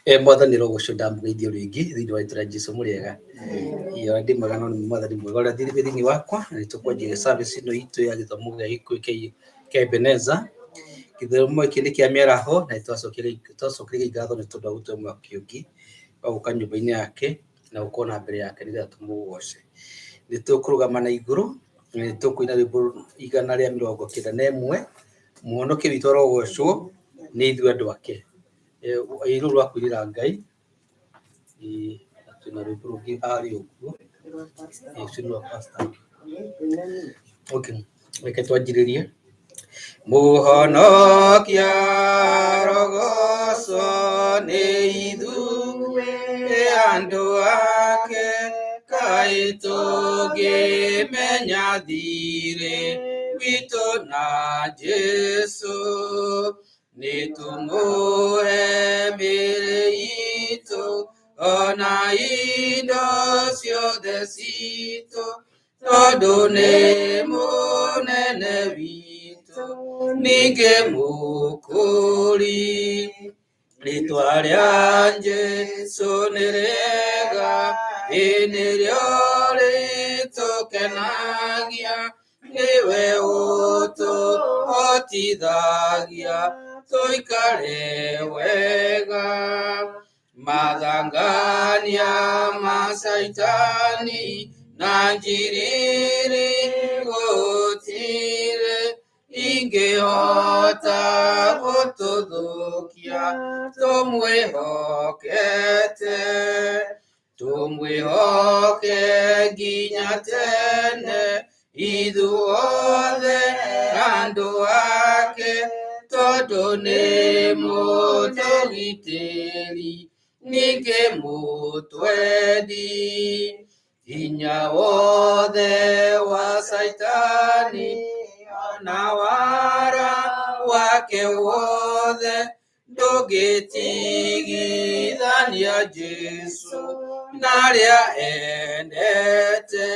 Mwathani arogocwo, ndamũgeithia rĩngĩ thĩinĩ wa rĩtwa rĩa Jesũ. Mũrĩega? Ĩĩ, ona ndĩ mwega, no nĩ Mwathani mwega ũrĩa thirĩ thĩinĩ wakwa. Na nĩ tũkwanjia service ĩno itũ ya gĩthomo gĩa Gĩkũyũ kĩa Ebenezer. Gĩthomo gĩkĩ nĩ kĩa mĩaraho, na nĩ twacokeria Ngai ngatho nĩ tondũ wa gũtũhe mwaki ũngĩ wa gũka nyũmba-inĩ yake na gũkorwo na mbere yake nĩgetha tũmũgoce. Nĩ tũkũrũgama na igũrũ na nĩ tũkũina rwĩmbo 191, Mũhonokia witũ arogocwo nĩ ithuĩ andũ ake. Rũrũ rwa kũinĩra Ngai, na twĩna rwĩmbo rũngĩ harĩa ũguo, rũcio nĩ rwa pastor. Okay, reke twanjĩrĩrie. Mũhonokia arogocwo nĩ ithuĩ andũ ake, kaĩ tũngĩmenya thirĩ witũ na Jesũ. Nĩ tũmũhe mĩĩrĩ itũ ona indo ciothe citũ, tondũ nĩ mũnene witũ ningĩ mũkũri. Rĩtwa rĩa Jesũ nĩ rĩega, ĩ nĩrĩo rĩtũkenagia, nĩwe ũtũhotithagia tũikare wega. Mathangania ma Caitani na njiriri gũtirĩ ingĩhota gũtũthũkia tũmwĩhokete. Tũmwĩhoke nginya tene ithuothe andũ ake, tondũ nĩ mũtũgitĩri ningĩ mũtwendi. Hinya wothe wa Caitani ona wara wake wothe ndũngĩtigithania Jesũ na arĩa endete.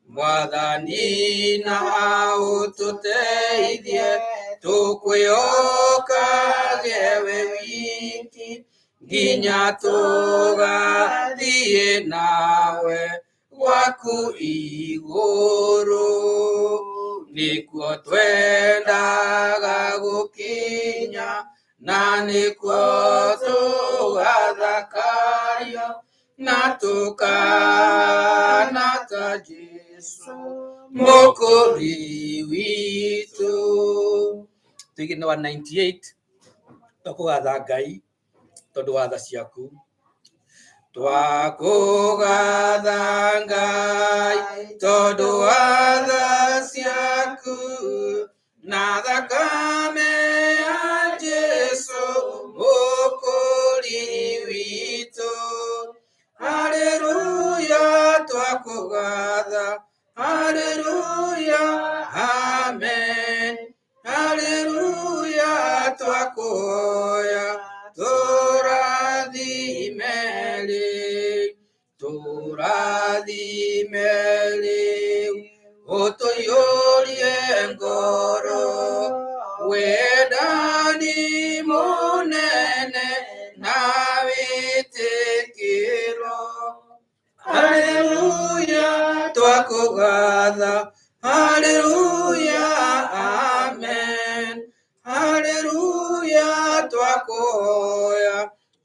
Mwathani na ũtũteithie tũkwĩhokage we wiki nginya tũgathiĩ nawe gwaku igũrũ. Nĩkuo twendaga gũkinya na nĩkuo tũgathakario na tũkahana ta Jesũ Mũkũri witũ. Tuige nĩ wa 98, twakũgatha Ngai tondũ wa tha ciaku. Twakũgatha Ngai tondũ wa tha ciaku na thakame ya Jesũ Mũkũri witũ. Haleluya, twakũgatha, haleluya, amen. Haleluya, twakũhoya tũrathime rĩu, tũrathime rĩu, ũtũiyũrie ngoro wendani mũnene na wĩtĩkĩro. Haleluya, twakũgatha, haleluya, amen. Haleluya, twakũhoya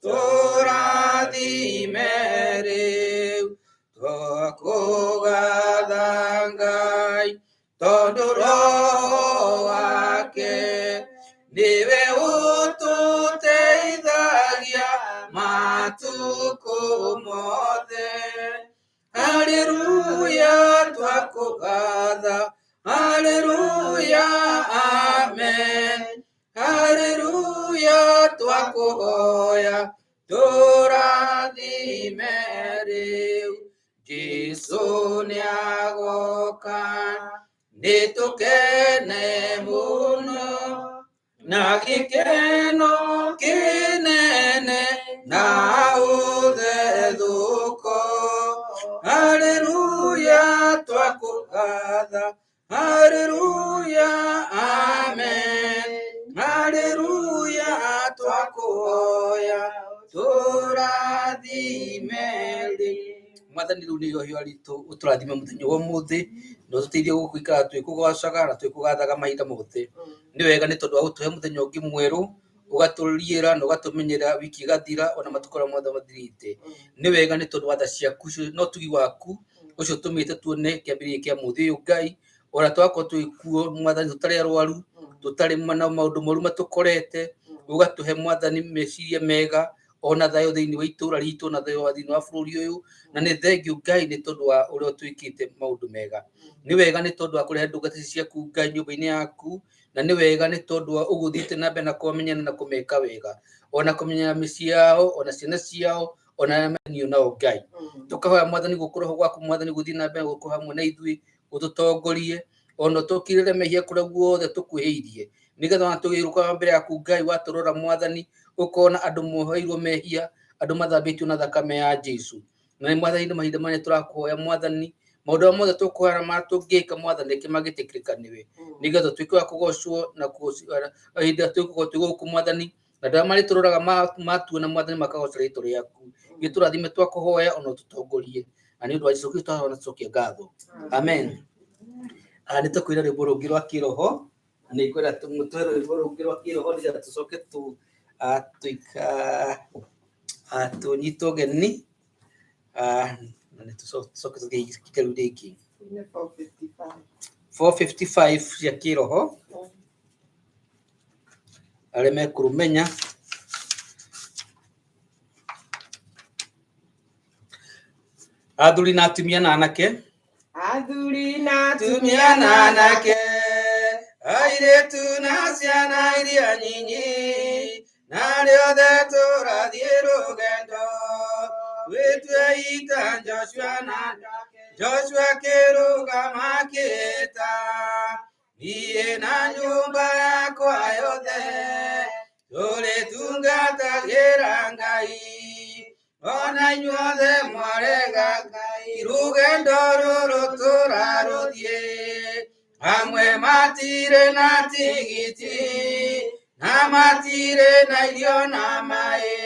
tũrathime rĩu, twakũgatha Ngai tondũ Roho wake nĩwe ũtũteithagia matukũ mothe. Haleluya, twakũgatha, haleluya, amen. Haleluya, twakũhoya tũrathime rĩu. Jesũ nĩagoka, nĩtũkene mũno na gĩkeno kĩnene na ũthethũko. Haleluya, twakũgatha, haleluya, amen. Haleluya, twakũhoya. Tũrathime rĩ. Mwathani rĩu nĩ ihoya ritũ ũtũrathime mũthenya wa ũmũthĩ na ũtũteithie gũikara twĩkũgocaga na twĩkũgathaga mahinda mothe. Nĩ wega nĩ tondũ wa gũtũhe mũthenya ũngĩ mwerũ, ũgatũriĩra na ũgatũmenyerera wiki ĩgathira ona matukũ marĩa mothe mathirĩte. Nĩ wega nĩ tondũ wa tha ciaku na ũtugi waku ũcio ũtũmĩte tuone kĩambĩrĩria kĩa mũthĩ ũyũ Ngai, ona twakorwo twĩ kuo Mwathani tũtarĩ arwaru, tũtarĩ na maũndũ moru matũkorete, ũgatũhe Mwathani meciria mega ona thayũ thĩinĩ wa itũra ritũ na thayũ wa thĩinĩ wa bũrũri ũyũ, na nĩ thengiũ Ngai nĩ tondũ wa ũrĩa ũtwĩkĩte maũndũ mega. Nĩ wega nĩ tondũ wa kũrehe ndungata ici ciaku Ngai nyũmba-inĩ yaku, na nĩ wega nĩ tondũ wa ũguo ũthiĩte na mbere na kũmamenyana na kũmeka wega, ona kũmenyera mĩciĩ yao, ona ciana ciao, ona arĩa menio nao Ngai. Tũkahoya Mwathani gũkũ roho gwaku Mwathani gũthiĩ na mbere gũkorwo hamwe na ithuĩ, ũtũtongorie, ona ũtũkirĩre mehia kũrĩa guothe tũkwĩhĩirie, nĩgetha ona tũgĩrũkama mbere yaku Ngai watũrora Mwathani, ũkona andũ moheirwo mehia, andũ mathambĩtio na thakame ya Jesu. Na nĩ Mwathani nĩ mahinda maya tũrakũhoya Mwathani, maũndũ marĩa mothe tũkũhoya na marĩa tũngĩka Mwathani reke magĩtĩkĩrĩka nĩwe, nĩgetha tũtuĩke wa kũgocwo na hĩndĩ ĩrĩa tũgũkorwo twĩ gũkũ Mwathani, na andũ arĩa marĩtũroraga matuona Mwathani makagoca rĩtwa rĩaku. Gĩtũrathime twakũhoya ona ũtũtongorie, na nĩ ũndũ wa Jesu Kristo twahoya na tũcokie ngatho, amen. Nĩ tũkwĩra rwĩmbo rũngĩ rwa kĩroho, na nĩ ngwenda tũmũtwe rwĩmbo rũngĩ rwa kĩroho nĩgetha tũcoke tũnyitwo ũgeni, na nĩ tũcoke tũthiĩ kĩrĩu rĩngĩ. 455 cia kĩroho, arĩa mekũrũmenya. Athuri na atumia na anake. Athuri na atumia na anake, airĩtu na ciana iria nyinyi, na arĩa othe tũrathiĩ rũgendo, wĩtue ita Joshua na Joshua kĩrũgama akĩĩta, niĩ na nyũmba yakwa yothe tũrĩtungatagĩra Ngai. Ona inyuothe mwarega Ngai, rũgendo rũrũ tũrarũthiĩ, amwe matirĩ na tigiti, na matirĩ na irio na maĩ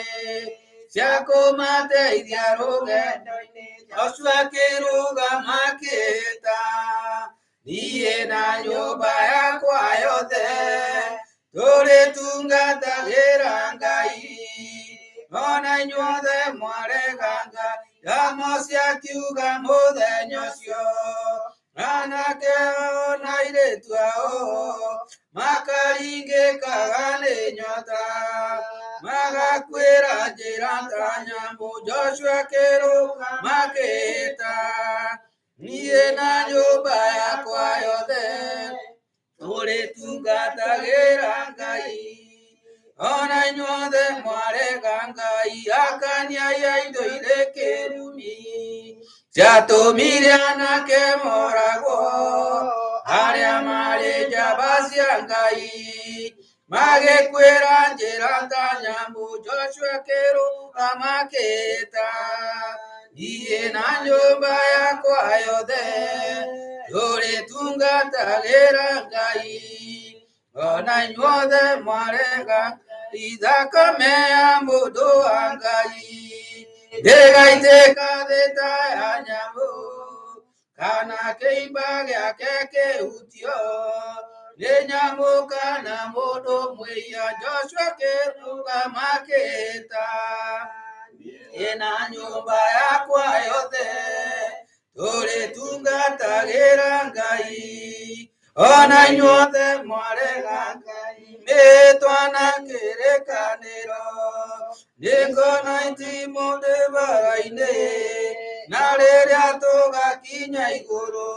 cia kũmateithia rũgendo-inĩ. Joshua akĩrũgama akĩĩta, niĩ na nyũmba yakwa yothe tũrĩtungatagĩra Ngai. Ona inyuothe mwarega Ngai, Amosi akiuga mũthenya ũcio, anake ona airĩtu ao makaringĩkaga nĩ nyota, magakuĩra njĩra ta nyamũ. Joshua akĩrũgama akĩĩta, niĩ na nyũmba yakwa yothe tũrĩtungatagĩra Ngai. Ona inyuothe mwarega Ngai, akaniai indo irĩ kĩrumi ciatũmire anake moragwo, arĩa marĩ njamba cia Ngai magĩkuĩra njĩra ta nyamũ. Joshua akĩrũgama akĩĩta, niĩ na nyũmba yakwa yothe tũrĩtungatagĩra Ngai. Ona inyuothe mwarega ithakame ya mũndũ wa Ngai ndĩgaitĩka thĩ ta ya nyamũ, kana kĩimba gĩake kĩhutio nĩ nyamũ kana mũndũ mwĩhia. Joshua akĩrũgama akĩĩta, niĩ na nyũmba yakwa yothe tũrĩtungatagĩra Ngai. Ona inyuothe mwarega Ngai, mĩĩtwa na kĩrĩkanĩro, nĩngona itimũ ndĩ bara-inĩ, na rĩrĩa tũgakinya igũrũ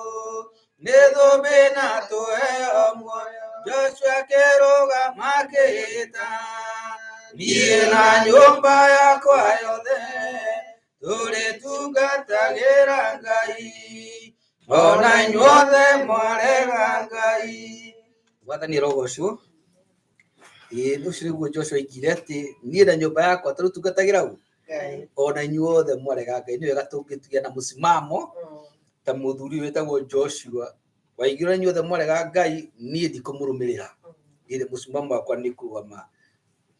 nĩ thũmbĩ na tũheo muoyo. Joshua akĩrũgama akĩĩta, niĩ na nyũmba yakwa yothe tũrĩtungatagĩra Ngai. Ona inyuothe mwarega Ngai. Mwathani arogocwo. Ĩĩ ũcio nĩguo Joshua oigire atĩ niĩ na nyũmba yakwa tũrĩtungatagĩra ũ? Ona inyuothe mwarega Ngai. Nĩ wega tũngĩtugĩa na mũsimamo ta mũthuri ũyũ wĩtagwo Joshua waigire inyuothe mwarega Ngai, niĩ ndikũmũrũmĩrĩra. Niĩ mũsimamo wakwa nĩ kũrũgama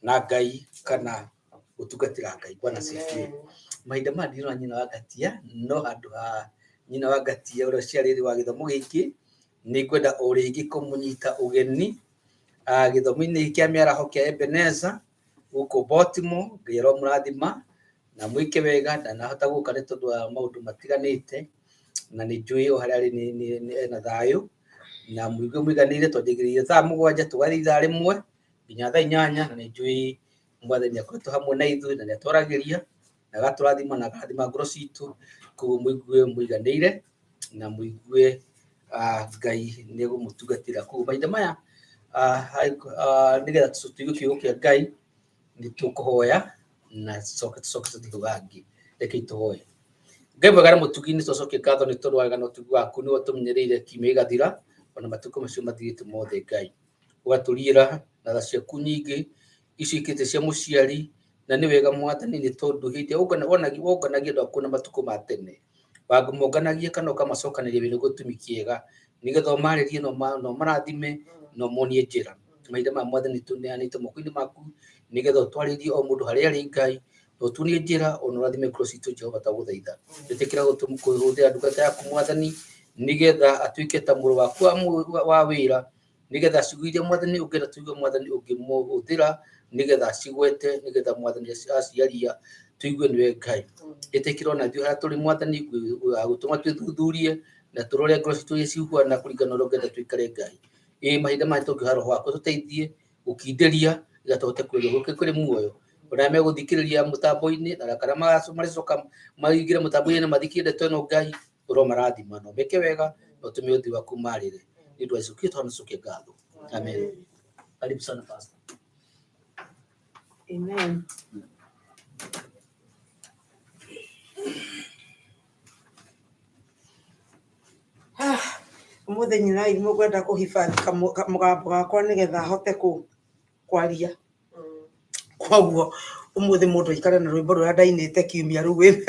na Ngai kana Gũtungatĩra Ngai. Bwana asifiwe. Mahinda maya ndirona nyina wa Ngatia, no handũ ha nyina wa Ngatia ũrĩa ũciarĩire wa gĩthomo gĩkĩ, nĩ ngwenda o rĩngĩ kũmũnyita ũgeni gĩthomo-inĩ kĩa mĩaraho kĩa Ebeneza gũkũ Baltimore. Ngai aromũrathima na mwĩke wega. Ndanahota gũka nĩ tondũ wa maũndũ matiganĩte, na nĩ njũĩ o harĩa arĩ ena thayũ na mũigue mũiganĩire. Twanjagĩrĩria thaa 7 tũgathiĩ ithaa 1 nginya thaa 8, na nĩ njũĩ Mwathani akoretwo hamwe na ithuĩ na nĩ atwaragĩria na agatũrathima na akarathima ngoro citũ. Koguo mũigue mũiganĩire na mũigue Ngai nĩ egũmũtungatĩra. Koguo mahinda maya nĩgetha tũigue kiugo kĩa Ngai nĩ tũkũhoya na tũcoke tũthiĩ hau hangĩ. Rekei tũhoe. Ngai mwega na mũtugi, nĩ twacokia ngatho nĩ tondũ wa wega na ũtugi waku nĩwe ũtũmenyereire kiumia gĩgathira ona matukũ macio mathirĩte mothe. Ngai ũgatũriĩra na tha ciaku nyingĩ icio ikĩte cia mũciari, na nĩ wega Mwathani, nĩ tondũ hĩndĩ ĩrĩa wonganagia andũ aku na matukũ ma tene, wamonganagia kana ũkamacokanĩria wĩna gĩtũmi kĩega nĩgetha ũmarĩrie na ũmarathime na ũmonie njĩra. Mahinda maya Mwathani tũneanĩte moko-inĩ maku nĩgetha ũtwarĩrie o mũndũ harĩa arĩ Ngai, na ũtuonie njĩra ona ũrathime ngoro citũ. Jehova, twagũthaitha ĩtĩkĩra kũhũthĩra ndungata yaku Mwathani nĩgetha atuĩke ta mũrũ waku wa wĩra, nĩgetha ciugo iria Mwathani ũngĩenda tũigue Mwathani ũngĩmũhũthĩra nĩgetha acigwete, nĩgetha Mwathani aciaria tũigue nĩwe Ngai. Ĩtĩkĩra ona ithuĩ harĩa tũrĩ Mwathani gũtũma twĩthuthurie na tũrore ngoro citũ ũrĩa cihuana kũringana na ũrĩa ũngĩenda tũikare Ngai. Ĩ mahinda maya tũngĩhoya Roho waku tũteithie gũkindĩria nĩgetha tũhote kwĩrwo gũkĩ kũrĩ muoyo. Ona arĩa megũthikĩrĩria mũtambo-inĩ na kana marĩcoka maingĩre mũtambo-inĩ na mathikĩrĩrie ndeto ĩno, Ngai ũromarathima na ũmeke wega na ũtũme ũthiũ waku marĩre. Nĩ ũndũ wa Jesũ Kristo tũcokie ngatho. Amen. Karibu sana Pastor. Amen. Ũmũthĩ nyina irimũ ngwenda kũhifadhi mũgambo gakwa nĩgetha hote kwaria. Koguo ũmũthĩ mũndũ aikare na rwĩmbo rũrĩa ndainĩte kiumia rũu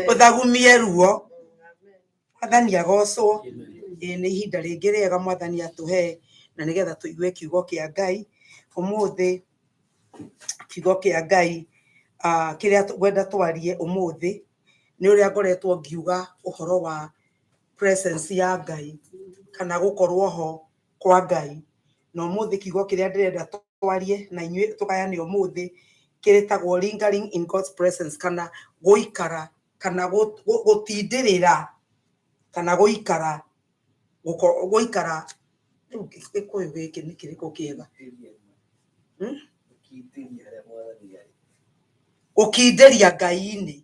ũthagumie ruo. Mwathani agocwo. Ĩĩ nĩ ihinda rĩngĩ rĩega Mwathani atũhe na nĩgetha tũigue kiugo kĩa Ngai. Ũmũthĩ kiugo kĩa Ngai kĩrĩa ngwenda twarie ũmũthĩ nĩ ũrĩa ngoretwo ngiuga ũhoro wa presence ya Ngai kana gũkorwo ho kwa Ngai. Na ũmũthĩ kiugo kĩrĩa ndĩrenda twarie na inyuĩ tũgayane ũmũthĩ kĩtagwo lingering in God's presence, kana gũikara kana gũtindĩrĩra kana gũikara gũikara. Rĩu Gĩkũyũ gĩkĩ nĩ kĩrĩkũ kĩega? Gũkindĩria Ngai-inĩ.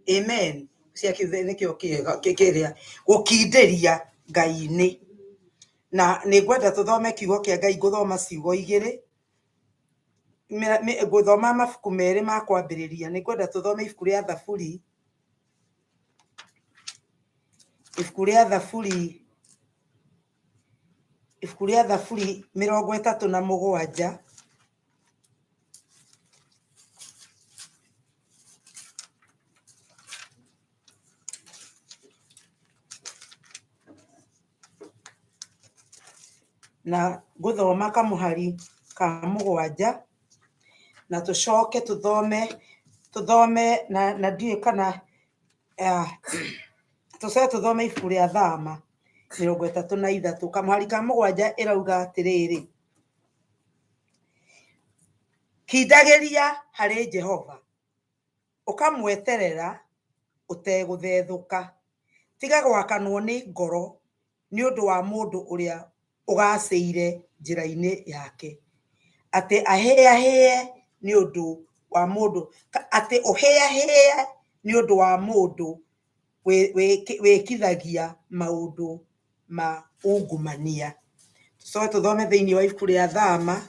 Amen. Cia nĩkĩo kĩega kĩrĩa gũkindĩria Ngai-inĩ. Na nĩ ngwenda tũthome kiugo kĩa Ngai. Ngũthoma ciugo igĩrĩ, ngũthoma mabuku merĩ ma kwambĩrĩria. Nĩ ngwenda tũthome ibuku rĩa Thaburi, ibuku rĩa Thaburi, ibuku rĩa Thaburi 37. Na ngũthoma kamũhari ka 7, na tũcoke tũthome na ndiũĩ kana tũcoke tũthome ibuku rĩa Thama 33 kamũhari ka 7. Ĩrauga atĩrĩrĩ, kindagĩria harĩ Jehova ũkamweterera ũtegũthethũka, tiga gwakanwo nĩ ngoro nĩ ũndũ wa mũndũ ũrĩa ũgacĩire njĩra-inĩ yake, atĩ ahĩahĩe nĩ ũndũ wa mũndũ, atĩ ũhĩahĩe nĩ ũndũ wa mũndũ wĩkithagia maũndũ ma ungumania. Tũcoke tũthome thĩinĩ wa ibuku rĩa Thama.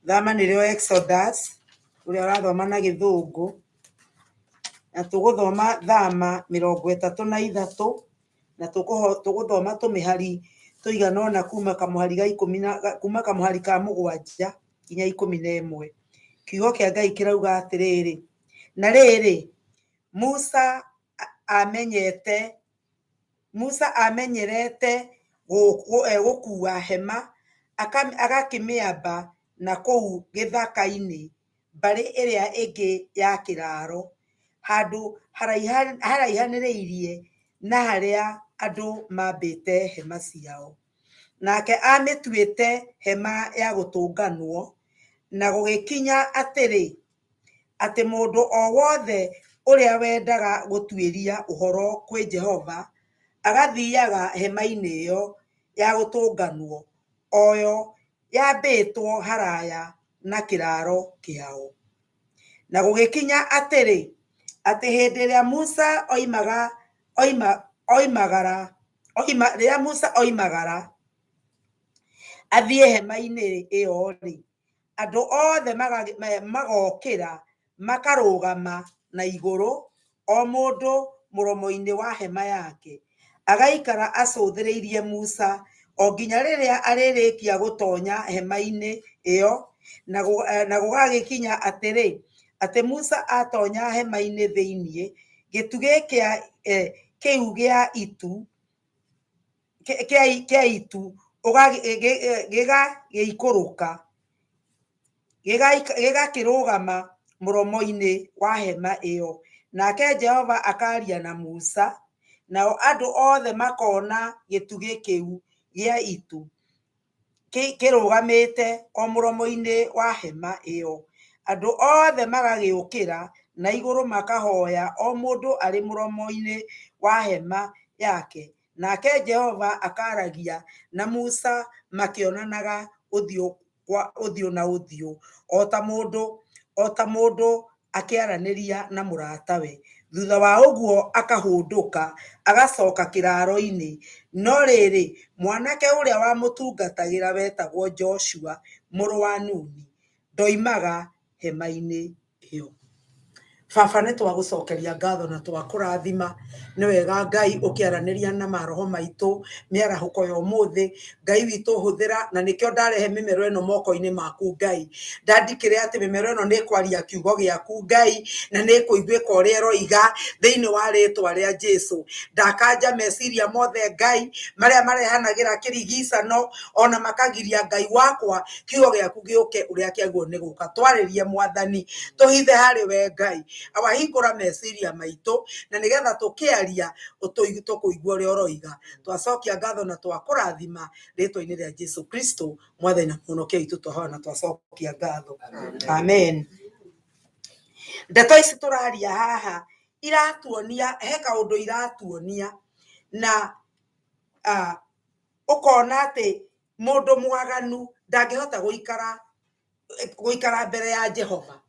Thama nĩrĩo Exodus, ũrĩa ũrathoma na Gĩthũngũ. Na tũgũthoma Thama 33, na tũgũthoma tũmĩhari tũigana ũna kuma kamũhari ga ikũmi na kuma kamũhari ka 7 nginya 11. Kiugo kĩa Ngai kĩrauga atĩrĩrĩ, na rĩrĩ, Musa amenyerete gũkuua hema agakĩmĩamba na kũu gĩthaka-inĩ. mbarĩ ĩrĩa ĩngĩ ya kĩraaro, handũ haraihanĩrĩirie na harĩa andũ maambĩte hema ciao. Nake aamĩtuĩte hema ya gũtũnganwo, na gũgĩkinya atĩrĩ, atĩ mũndũ o wothe ũrĩa wendaga gũtuĩria ũhoro kwĩ Jehova agathiaga hema-inĩ ĩyo ya gũtũnganwo, o yo yambĩtwo haraya na kĩraaro kĩao. Na gũgĩkinya atĩrĩ, atĩ hĩndĩ ĩrĩa Musa oimaga oima oimagara oima rĩrĩa Musa oimagara athiĩ hema-inĩ ĩyo-rĩ, andũ othe magokĩra makarũgama na igũrũ, o mũndũ mũromo-inĩ wa hema yake, agaikara acũthĩrĩirie Musa o nginya rĩrĩa arĩrĩkia gũtonya hema-inĩ ĩyo. Na gũgagĩkinya atĩrĩ, atĩ Musa atonya hema-inĩ thĩinĩ, gĩtugĩ kĩa kĩu gĩa itu kĩa itu gĩgagĩikũrũka, gĩgakĩrũgama mũromo-inĩ wa hema ĩyo, nake Jehova akaria na Musa, nao andũ othe makona gĩtugĩ kĩu gĩa itu kĩrũgamĩte o mũromo-inĩ wa hema ĩyo. Andũ othe magagĩũkĩra na igũrũ makahoya o mũndũ arĩ mũromo-inĩ wa hema yake, nake Jehova akaragia na Musa makĩonanaga ũthiũ kwa ũthiũ na ũthiũ, o ta mũndũ akĩaranĩria na mũratawe. Thutha wa ũguo akahũndũka agacoka kĩraaro-inĩ. No rĩrĩ, mwanake ũrĩa wamũtungatagĩra wetagwo Joshua mũrũ wa Nuni ndoimaga hema-inĩ ĩyo. Baba, nĩ twagũcokeria ngatho na twakũrathima. Nĩ wega Ngai ũkĩaranĩria na maroho maitũ mĩarahũko ya ũmũthĩ. Ngai witũ hũthĩra, na nĩkĩo ndarehe mĩmero ĩno moko-inĩ maku Ngai. Ndandikĩre atĩ mĩmero ĩno nĩ ĩkwaria kiugo gĩaku Ngai, na nĩ ĩkũiguĩka ũrĩa ĩroiga thĩinĩ wa rĩtwa rĩa Jesu. Ndakanja meciria mothe Ngai marĩa marehanagĩra kĩrigicano, ona makagiria Ngai wakwa kiugo gĩaku gĩũke ũrĩa kĩagĩrĩirwo nĩ gũka. Twarĩrie Mwathani, tũhithe harĩ we Ngai, awahingũra meciria maitũ, na nĩgetha tũkĩaria tũkũigua ũrĩa ũroiga. Twacokia ngatho na twakũrathima rĩtwa-inĩ rĩa Jesu Kristo Mwathani na Mũhonokia witũ, twahoya na twacokia ngatho, amen. Ndeto ici tũraria haha iratuonia he kaũndũ iratuonia, na ũkona atĩ mũndũ mwaganu ndangĩhota gũikara mbere ya Jehova,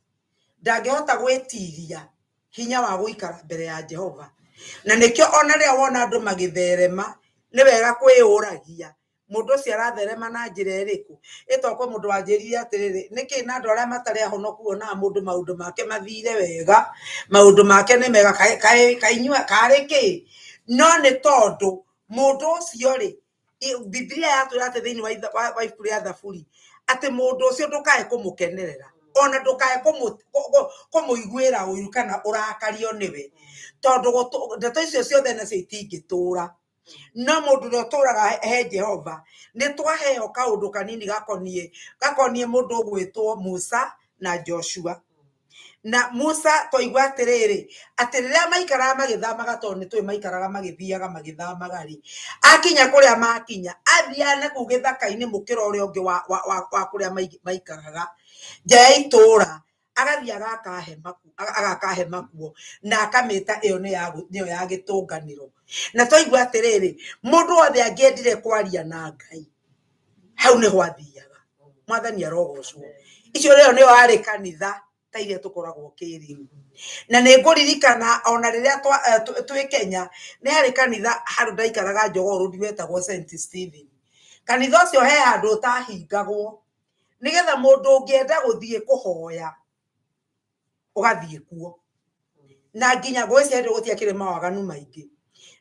ndangĩhota gwĩtiria hinya wa gũikara mbere ya Jehova. Na nĩkĩo ona rĩrĩa wona andũ magĩtherema, nĩ wega kwĩyũragia mũndũ ũcio aratherema na njĩra ĩrĩkũ. Ĩto kwĩ mũndũ wanjĩrire atĩrĩrĩ, nĩkĩ na andũ arĩa matarĩ ahonoku wonaga mũndũ maũndũ make mathire wega, maũndũ make nĩ mega, kainyua karĩ kĩ? No nĩ tondũ mũndũ ũcio rĩ, Biblia yatwĩra atĩ thĩinĩ wa ibuku rĩa Thaburi atĩ mũndũ ũcio ndũkae kũmũkenerera, ona ndũkae kũmũiguĩra ũiru kana ũrakario nĩwe, tondũ ndeto icio ciothe nacio itingĩtũra. No mũndũ ũrĩa ũtũraga he Jehova, nĩ twaheo kaũndũ kanini gakoniĩ mũndũ ũgwĩtwo Musa na Joshua. Na Musa twaigua atĩrĩrĩ, atĩ rĩrĩa maikaraga magĩthamaga, tondũ nĩ tũĩ maikaraga magĩthiaga magĩthamaga rĩ, akinya kũrĩa makinya, athiaga na kũu gĩthaka-inĩ mũkĩra ũrĩa ũngĩ wa kũrĩa maikaraga, nja ya itũũra, agathiĩ agaka hema kuo, na akamĩta ĩyo nĩyo ya gĩtũnganĩro. Na twaigua atĩrĩrĩ, mũndũ wothe angĩendire kwaria na Ngai, hau nĩho athiaga. Mwathani arogocwo. Icio rĩo nĩyo arĩ kanitha ta iria tũkoragwo kĩrĩu. Na nĩ ngũririkana ona rĩrĩa twĩ Kenya, nĩ harĩ kanitha handũ ndaikaraga Jogoo Road wetagwo St Stephen. Kanitha ũcio he handũ ũtahingagwo, nĩgetha mũndũ ũngĩenda gũthiĩ kũhoya ũgathiĩ kuo. Na nginya ngwĩciria hĩndĩ gũtiakĩrĩ mawaganu maingĩ.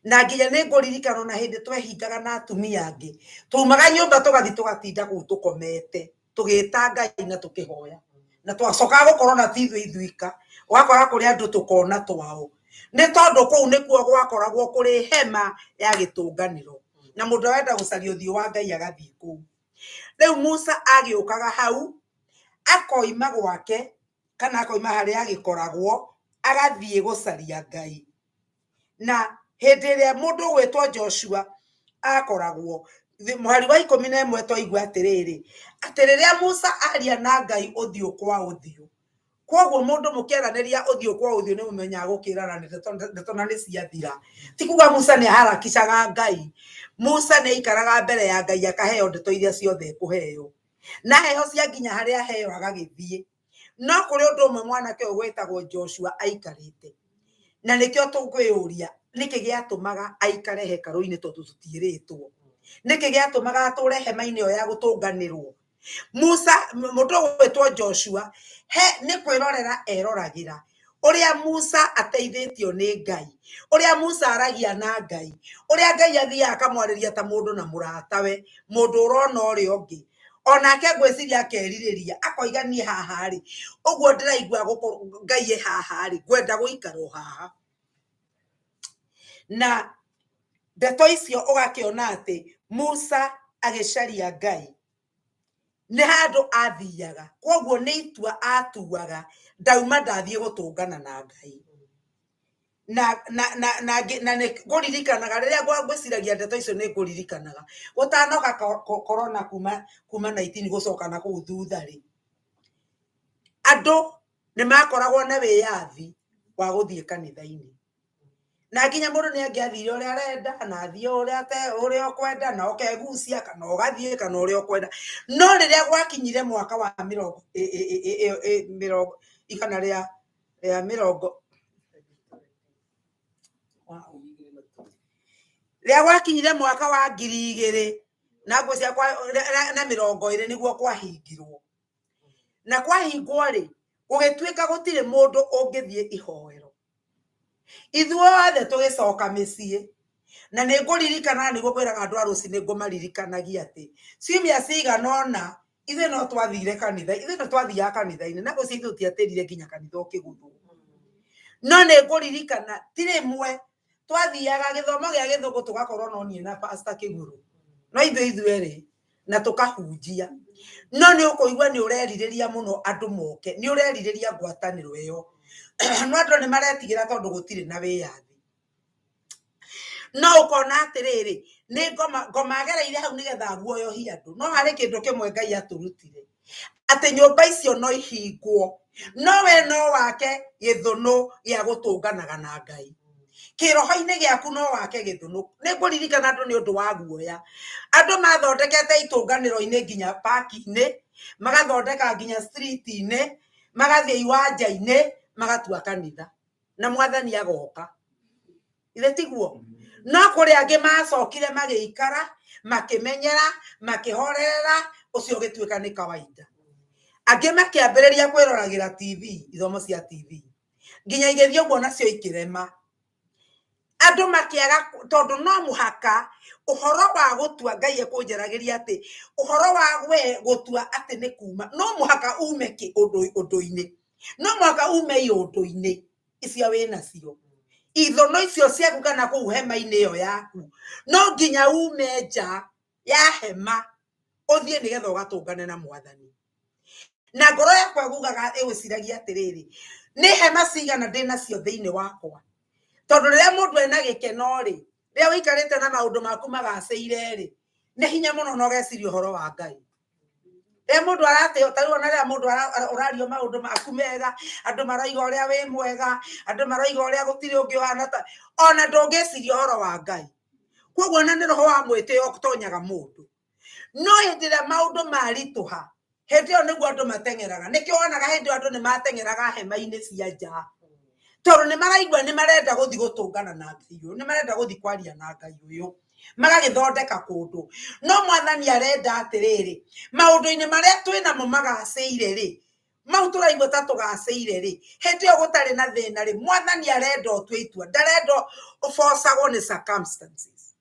Na nginya nĩ ngũririkana ona hĩndĩ twehingaga na atumia angĩ, twaumaga nyũmba tũgathiĩ tũgatinda kũu tũkomete, tũgĩta Ngai na tũkĩhoya. Na twacokaga gũkorwo na ti ithuĩ ithuika, ũgakora kũrĩ andũ tũkona twao. Nĩ tondũ kũu nĩkuo gwakoragwo kũrĩ hema ya gĩtũnganĩro, na mũndũ arenda gũcaria ũthiũ wa Ngai agathiĩ kũu. Rĩu Musa agĩũkaga hau, akoima gwake, Kana akoima harĩa agĩkoragwo agathiĩ gũcaria Ngai. Na hĩndĩ ĩrĩa mũndũ ũgwĩtwo Joshua akoragwo mũhari wa 11, twaigua atĩrĩrĩ, atĩ rĩrĩa Musa aria na Ngai ũthiũ kwa ũthiũ. Koguo mũndũ mũkĩaranĩria ũthiũ kwa ũthiũ nĩ mũmenyaga gũkĩrana ndeto na nĩ ciathira. Ti kuga Musa nĩ aharakicaga Ngai. Musa nĩ aikaraga mbere ya Ngai akaheo ndeto iria ciothe ekũheo, na heo cia nginya harĩa aheo agagĩthiĩ. No kũrĩ ũndũ ũmwe mwanake ũyũ wĩtagwo Joshua aikarĩte, na nĩkĩo tũkwĩyũria nĩkĩ gĩatũmaga aikare hekarũ-inĩ, tondũ tũtiĩrĩtwo nĩkĩ gĩatũmaga atũre hema-inĩ ĩyo ya gũtũnganĩrwo. Musa, mũndũ ũgwĩtwo Joshua, he nĩ kwĩrorera eroragĩra ũrĩa Musa ateithĩtio nĩ Ngai, ũrĩa Musa aragia na Ngai, ũrĩa Ngai athiaga akamwarĩria ta mũndũ na mũratawe, mũndũ ũrona ũrĩa ũngĩ. Onake ngwĩciria akerirĩria akoiga, niĩ haha rĩ, ũguo ndĩraigua Ngai ĩ haha rĩ, ngwenda gũikara o haha. Na ndeto icio ũgakĩona atĩ Musa agĩcaria Ngai nĩ handũ athiaga, koguo nĩ itua atuaga, ndauma ndathiĩ gũtũngana na Ngai. Na nĩ ngũririkanaga rĩrĩa ngwĩciragia ndeto icio, nĩ ngũririkanaga gũtanoka corona, kuma 19 gũcoka na kũu thutha rĩ, andũ nĩ makoragwo na wĩyathi wa gũthiĩ kanitha-inĩ, na nginya mũndũ nĩ angĩathire ũrĩa arenda na athiĩ ũrĩa ũrĩa ũkwenda, na ũkegucia kana ũgathiĩ kana ũrĩa ũkwenda. No rĩrĩa gwakinyire mwaka wa mĩrongo mĩrongo igana rĩa mĩrongo, rĩrĩa gwakinyire mwaka wa 2020 nĩguo kwahingirwo. Na kwahingwo rĩ, gũgĩtuĩka gũtirĩ mũndũ ũngĩthiĩ ihoero, ithuothe tũgĩcoka mĩciĩ. Na nĩ ngũririkana, nĩguo ngwĩraga andũ a rũcinĩ, ngũmaririkanagia atĩ ciumia cigana ũna ithuĩ no twathire kanitha, ithuĩ no twathiaga kanitha-inĩ, na ngwĩciria ithuĩ tũtiatĩrire nginya kanitha ũkĩgũthwo. No nĩ ngũririkana ti rĩmwe twathiaga gĩthomo gĩa gĩthũngũ, tũgakorwo no niĩ na Pastor Kĩgũrũ, no ithuĩ ithuerĩ, na tũkahunjia. No nĩ ũkũigua nĩ ũrerirĩria mũno andũ moke, nĩ ũrerirĩria ngwatanĩro ĩyo, no andũ nĩ maretigĩra tondũ gũtirĩ na wĩyathi. No ũkona atĩrĩrĩ, nĩ ngoma ngoma agereire hau nĩgetha aguoyohie andũ. No harĩ kĩndũ kĩmwe Ngai atũrutire, atĩ nyũmba icio no ihingwo, no we no wake gĩthũnũ gĩa gũtũnganaga na Ngai kĩroho-inĩ gĩaku, no wake gĩthũnũ. Nĩ ngũririkana andũ nĩ ũndũ wa guoya, andũ mathondekete itũnganĩro-inĩ nginya park-inĩ, magathondeka nginya street-inĩ, magathiĩ iwanja-inĩ, magatua kanitha, na Mwathani agoka. Ithe tiguo? No kũrĩ angĩ macokire magĩikara, makĩmenyera, makĩhorerera, ũcio ũgĩtuĩka nĩ kawaida. Angĩ makĩambĩrĩria kwĩroragĩra TV, ithomo cia TV, nginya igĩthiĩ ũguo nacio ikĩrema. Andũ makĩaga, tondũ no mũhaka ũhoro wa gũtua Ngai ekũnjaragĩria atĩ ũhoro wa we gũtua atĩ nĩ kuma, no mũhaka ume kĩ ũndũ-inĩ, no mũhaka ume iũndũ-inĩ icio wĩ nacio, ithono icio ciaku, kana kũu hema-inĩ ĩyo yaku. No nginya ume nja ya hema ũthiĩ nĩgetha ũgatũngane na Mwathani. Na ngoro yakwa ĩgugaga, ĩgwĩciragia atĩrĩrĩ, nĩ hema cigana ndĩ nacio thĩinĩ wakwa? Tondũ rĩrĩa mũndũ ena gĩkeno rĩ, rĩrĩa ũikarĩte na maũndũ maku magacĩire rĩ, nĩ hinya mũno na ũgeciria ũhoro wa Ngai. Rĩrĩa mũndũ aratĩo, ta rĩu ona rĩrĩa mũndũ ũrario maũndũ maku mega, andũ maroiga ũrĩa wĩ mwega, andũ maroiga ũrĩa gũtirĩ ũngĩ ũhana ta, ona ndũngĩciria ũhoro wa Ngai. Koguo ona nĩ roho wa mwĩtĩo ũtonyaga mũndũ. No hĩndĩ ĩrĩa maũndũ maritũha, hĩndĩ ĩyo nĩguo andũ mateng'eraga. Nĩkĩo wonaga hĩndĩ ĩyo andũ nĩ mateng'eraga hema-inĩ cia nja, tondũ nĩ maraigua nĩ marenda gũthiĩ gũtũngana na Ngai ũyũ, nĩ marenda gũthiĩ kwaria na Ngai ũyũ, magagĩthondeka kũndũ. No Mwathani arenda atĩrĩrĩ, maũndũ-inĩ marĩa twĩnamo magacĩire rĩ, mau tũraigua ta tũgacĩire rĩ, hĩndĩ ĩyo gũtarĩ na thĩna rĩ, Mwathani arenda ũtue itua. Ndarenda ũbocagwo nĩ circumstances,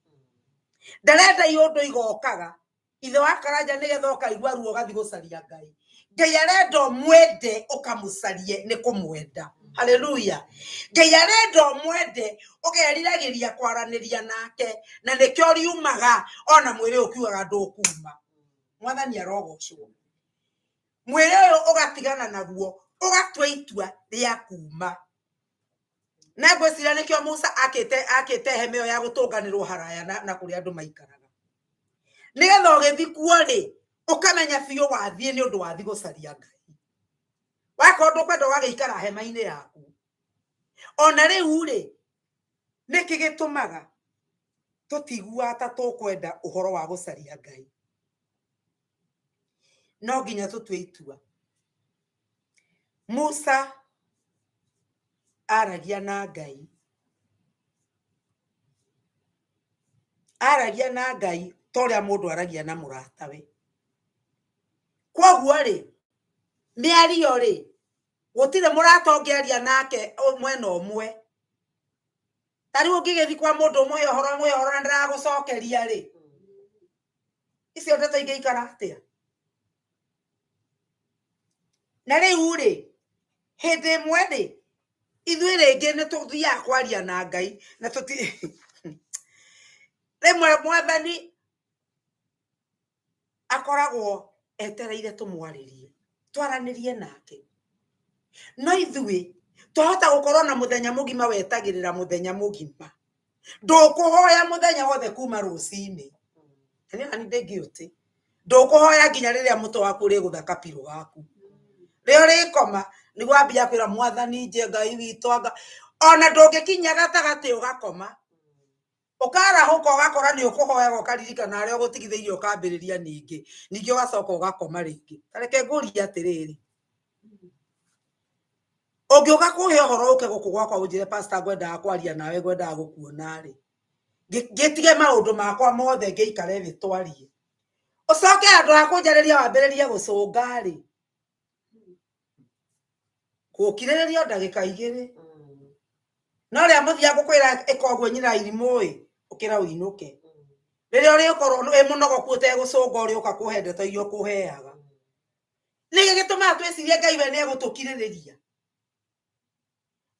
ndarenda iũndũ igokaga ithe wa Karanja nĩgetha ũkaigua ruo ũgathiĩ gũcaria Ngai. Ngai arenda ũmwende, ũkamũcarie nĩ kũmwenda. Haleluya! Ngai arenda ũmwende, ũkeriragĩria kwaranĩria nake, na nĩkĩo riumaga ona mwĩrĩ ũkiugaga ndũkuma. Mwathani arogocwo. Mwĩrĩ ũyũ ũgatigana naguo, Ũgatua itua rĩa kuma. Na ngwĩciria nĩkĩo Musa akĩte hema ĩyo ya gũtũnganĩrwo haraya na kũrĩa andũ maikaraga. Nĩgetha ũgĩthiĩ kuo rĩ, ũkamenya biũ wathiĩ nĩ ũndũ wathiĩ gũcaria Ngai. Wakorwo ndũkwenda ũgagĩikara hema-inĩ yaku. Ona rĩu rĩ, nĩkĩ gĩtũmaga tũtiguaga ta tũkwenda ũhoro wa gũcaria Ngai? No nginya tũtue itua. Musa aragia na Ngai. Aragia na Ngai ta ũrĩa mũndũ aragia na mũratawe. Kwoguo rĩ, mĩario rĩ, gũtirĩ mũrata ũngĩaria nake mwena ũmwe. Ta rĩu ũngĩgĩthiĩ kwa mũndũ ũmũhe ũhoro ũmũhe ũhoro na ndaragũcokeria rĩ, icio ndeto ingĩikara atĩa? Na rĩu rĩ, hĩndĩ ĩmwe rĩ, ithuĩ rĩngĩ nĩ tũthiaga kwaria na Ngai na tũti rĩmwe mwathani akoragwo etereire tũmwarĩrie, twaranĩrie nake. No ithuĩ twahota gũkorwo na mũthenya mũgima wetagĩrĩra mũthenya mũgima. Ndũkũhoya mũthenya wothe kuma rũcinĩ. Na niĩ ona ndĩ guilty. Ndũkũhoya nginya rĩrĩa mũtwe waku ũrĩgũtha kapirũ gaku. Rĩrĩa ũrĩkoma nĩguo wambia kwĩra mwathani nje Ngai witũ anga. Ona ndũngĩkinya gatagatĩ ũgakoma. Ũkarahũka ũgakora nĩ ũkũhoyaga ũkaririkana harĩa ũgũtigithĩirie ũkambĩrĩria ningĩ. Ningĩ ũgacoka ũgakoma rĩngĩ. Ta reke ngũrie atĩrĩrĩ. Ũngĩũka kũhe ũhoro ũke gũkũ gwakwa ũnjĩre pastor ngwendaga kwaria nawe ngwendaga gũkuona rĩ, ngĩtige maũndũ makwa mothe ngĩikare thĩ twarie. Ũcoke handũ ha kũnjarĩria wambĩrĩrie gũcũnga rĩ, gũkirĩrĩria o ndagĩka igĩrĩ. No rĩa mũthia ngũkwĩra ĩka ũguo nyina irimũ ĩ, ũkĩra ũinũke. Rĩrĩa ũrĩkorwo wĩ mũnogoku ũtegũcũnga ũrĩũka kũhe ndeto iria ũkũheaga. Nĩkĩ gĩtũmaga twĩcirie Ngai we nĩegũtũkirĩrĩria?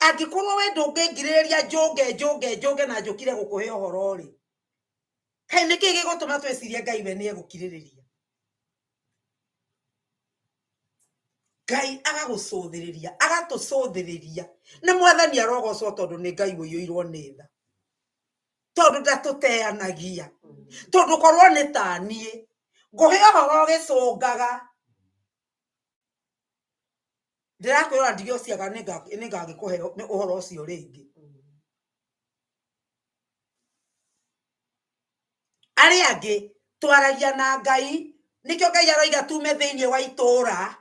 Angĩkorwo we ndũngĩngirĩrĩria njũnge njũnge njũnge na njũkire gũkũhe ũhoro rĩ, kaĩ nĩkĩ gĩgũtũma twĩcirie Ngai we nĩegũkirĩrĩria? Ngai agagũcũthĩrĩria, agatũcũthĩrĩria. Na mwathani arogocwo tondũ nĩ Ngai ũiyũirwo nĩ tha. Tondũ ndatũteanagia. Tondũ korwo nĩ ta niĩ, ngũhe ũhoro ũgĩcũngaga. Ndĩrakwĩra ndige ũciaga nĩngagĩkũhe ũhoro ũcio rĩngĩ. Arĩa angĩ twaragia na Ngai, nĩkĩo Ngai aroiga tume thĩinĩ wa itũũra,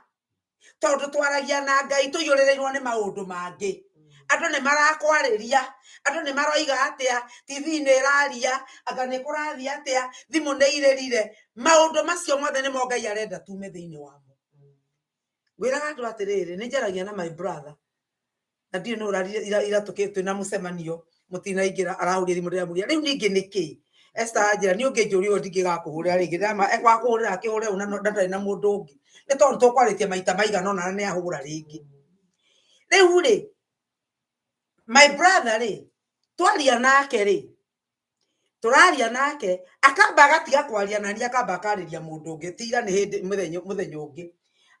tondũ twaragia na Ngai tũiyũrĩrĩirwo nĩ maũndũ mangĩ. Andũ nĩ marakwarĩria, andũ nĩ maroiga atĩa, TV nĩ ĩraria, anga nĩ kũrathiĩ atĩa, thimũ nĩ irĩrire. Maũndũ macio mothe nĩmo Ngai arenda tume thĩinĩ wamo. Ngwĩraga andũ atĩrĩrĩ, nĩ njaragia na my brother, na ndiũĩ nũ ũrarire ira twĩna mũcemanio mũtinaingĩra arahũrire thimũ ndĩramũria rĩu ningĩ nĩkĩ Esther anjĩra niĩ ũngĩnjũria ũguo ndingĩgakũhũrĩra rĩngĩ ndĩrama wakũhũrĩra akĩhũre ũ na ndarĩ na mũndũ ũngĩ nĩ tondũ tũkwarĩtie maita maigana ũna na nĩ ahũra rĩngĩ. Rĩu rĩ, my brother rĩ, twaria nake rĩ, tũraria nake akamba agatiga kwaria nani akamba akarĩria mũndũ ũngĩ ti ira nĩ hĩndĩ mũthenya mũthenya ũngĩ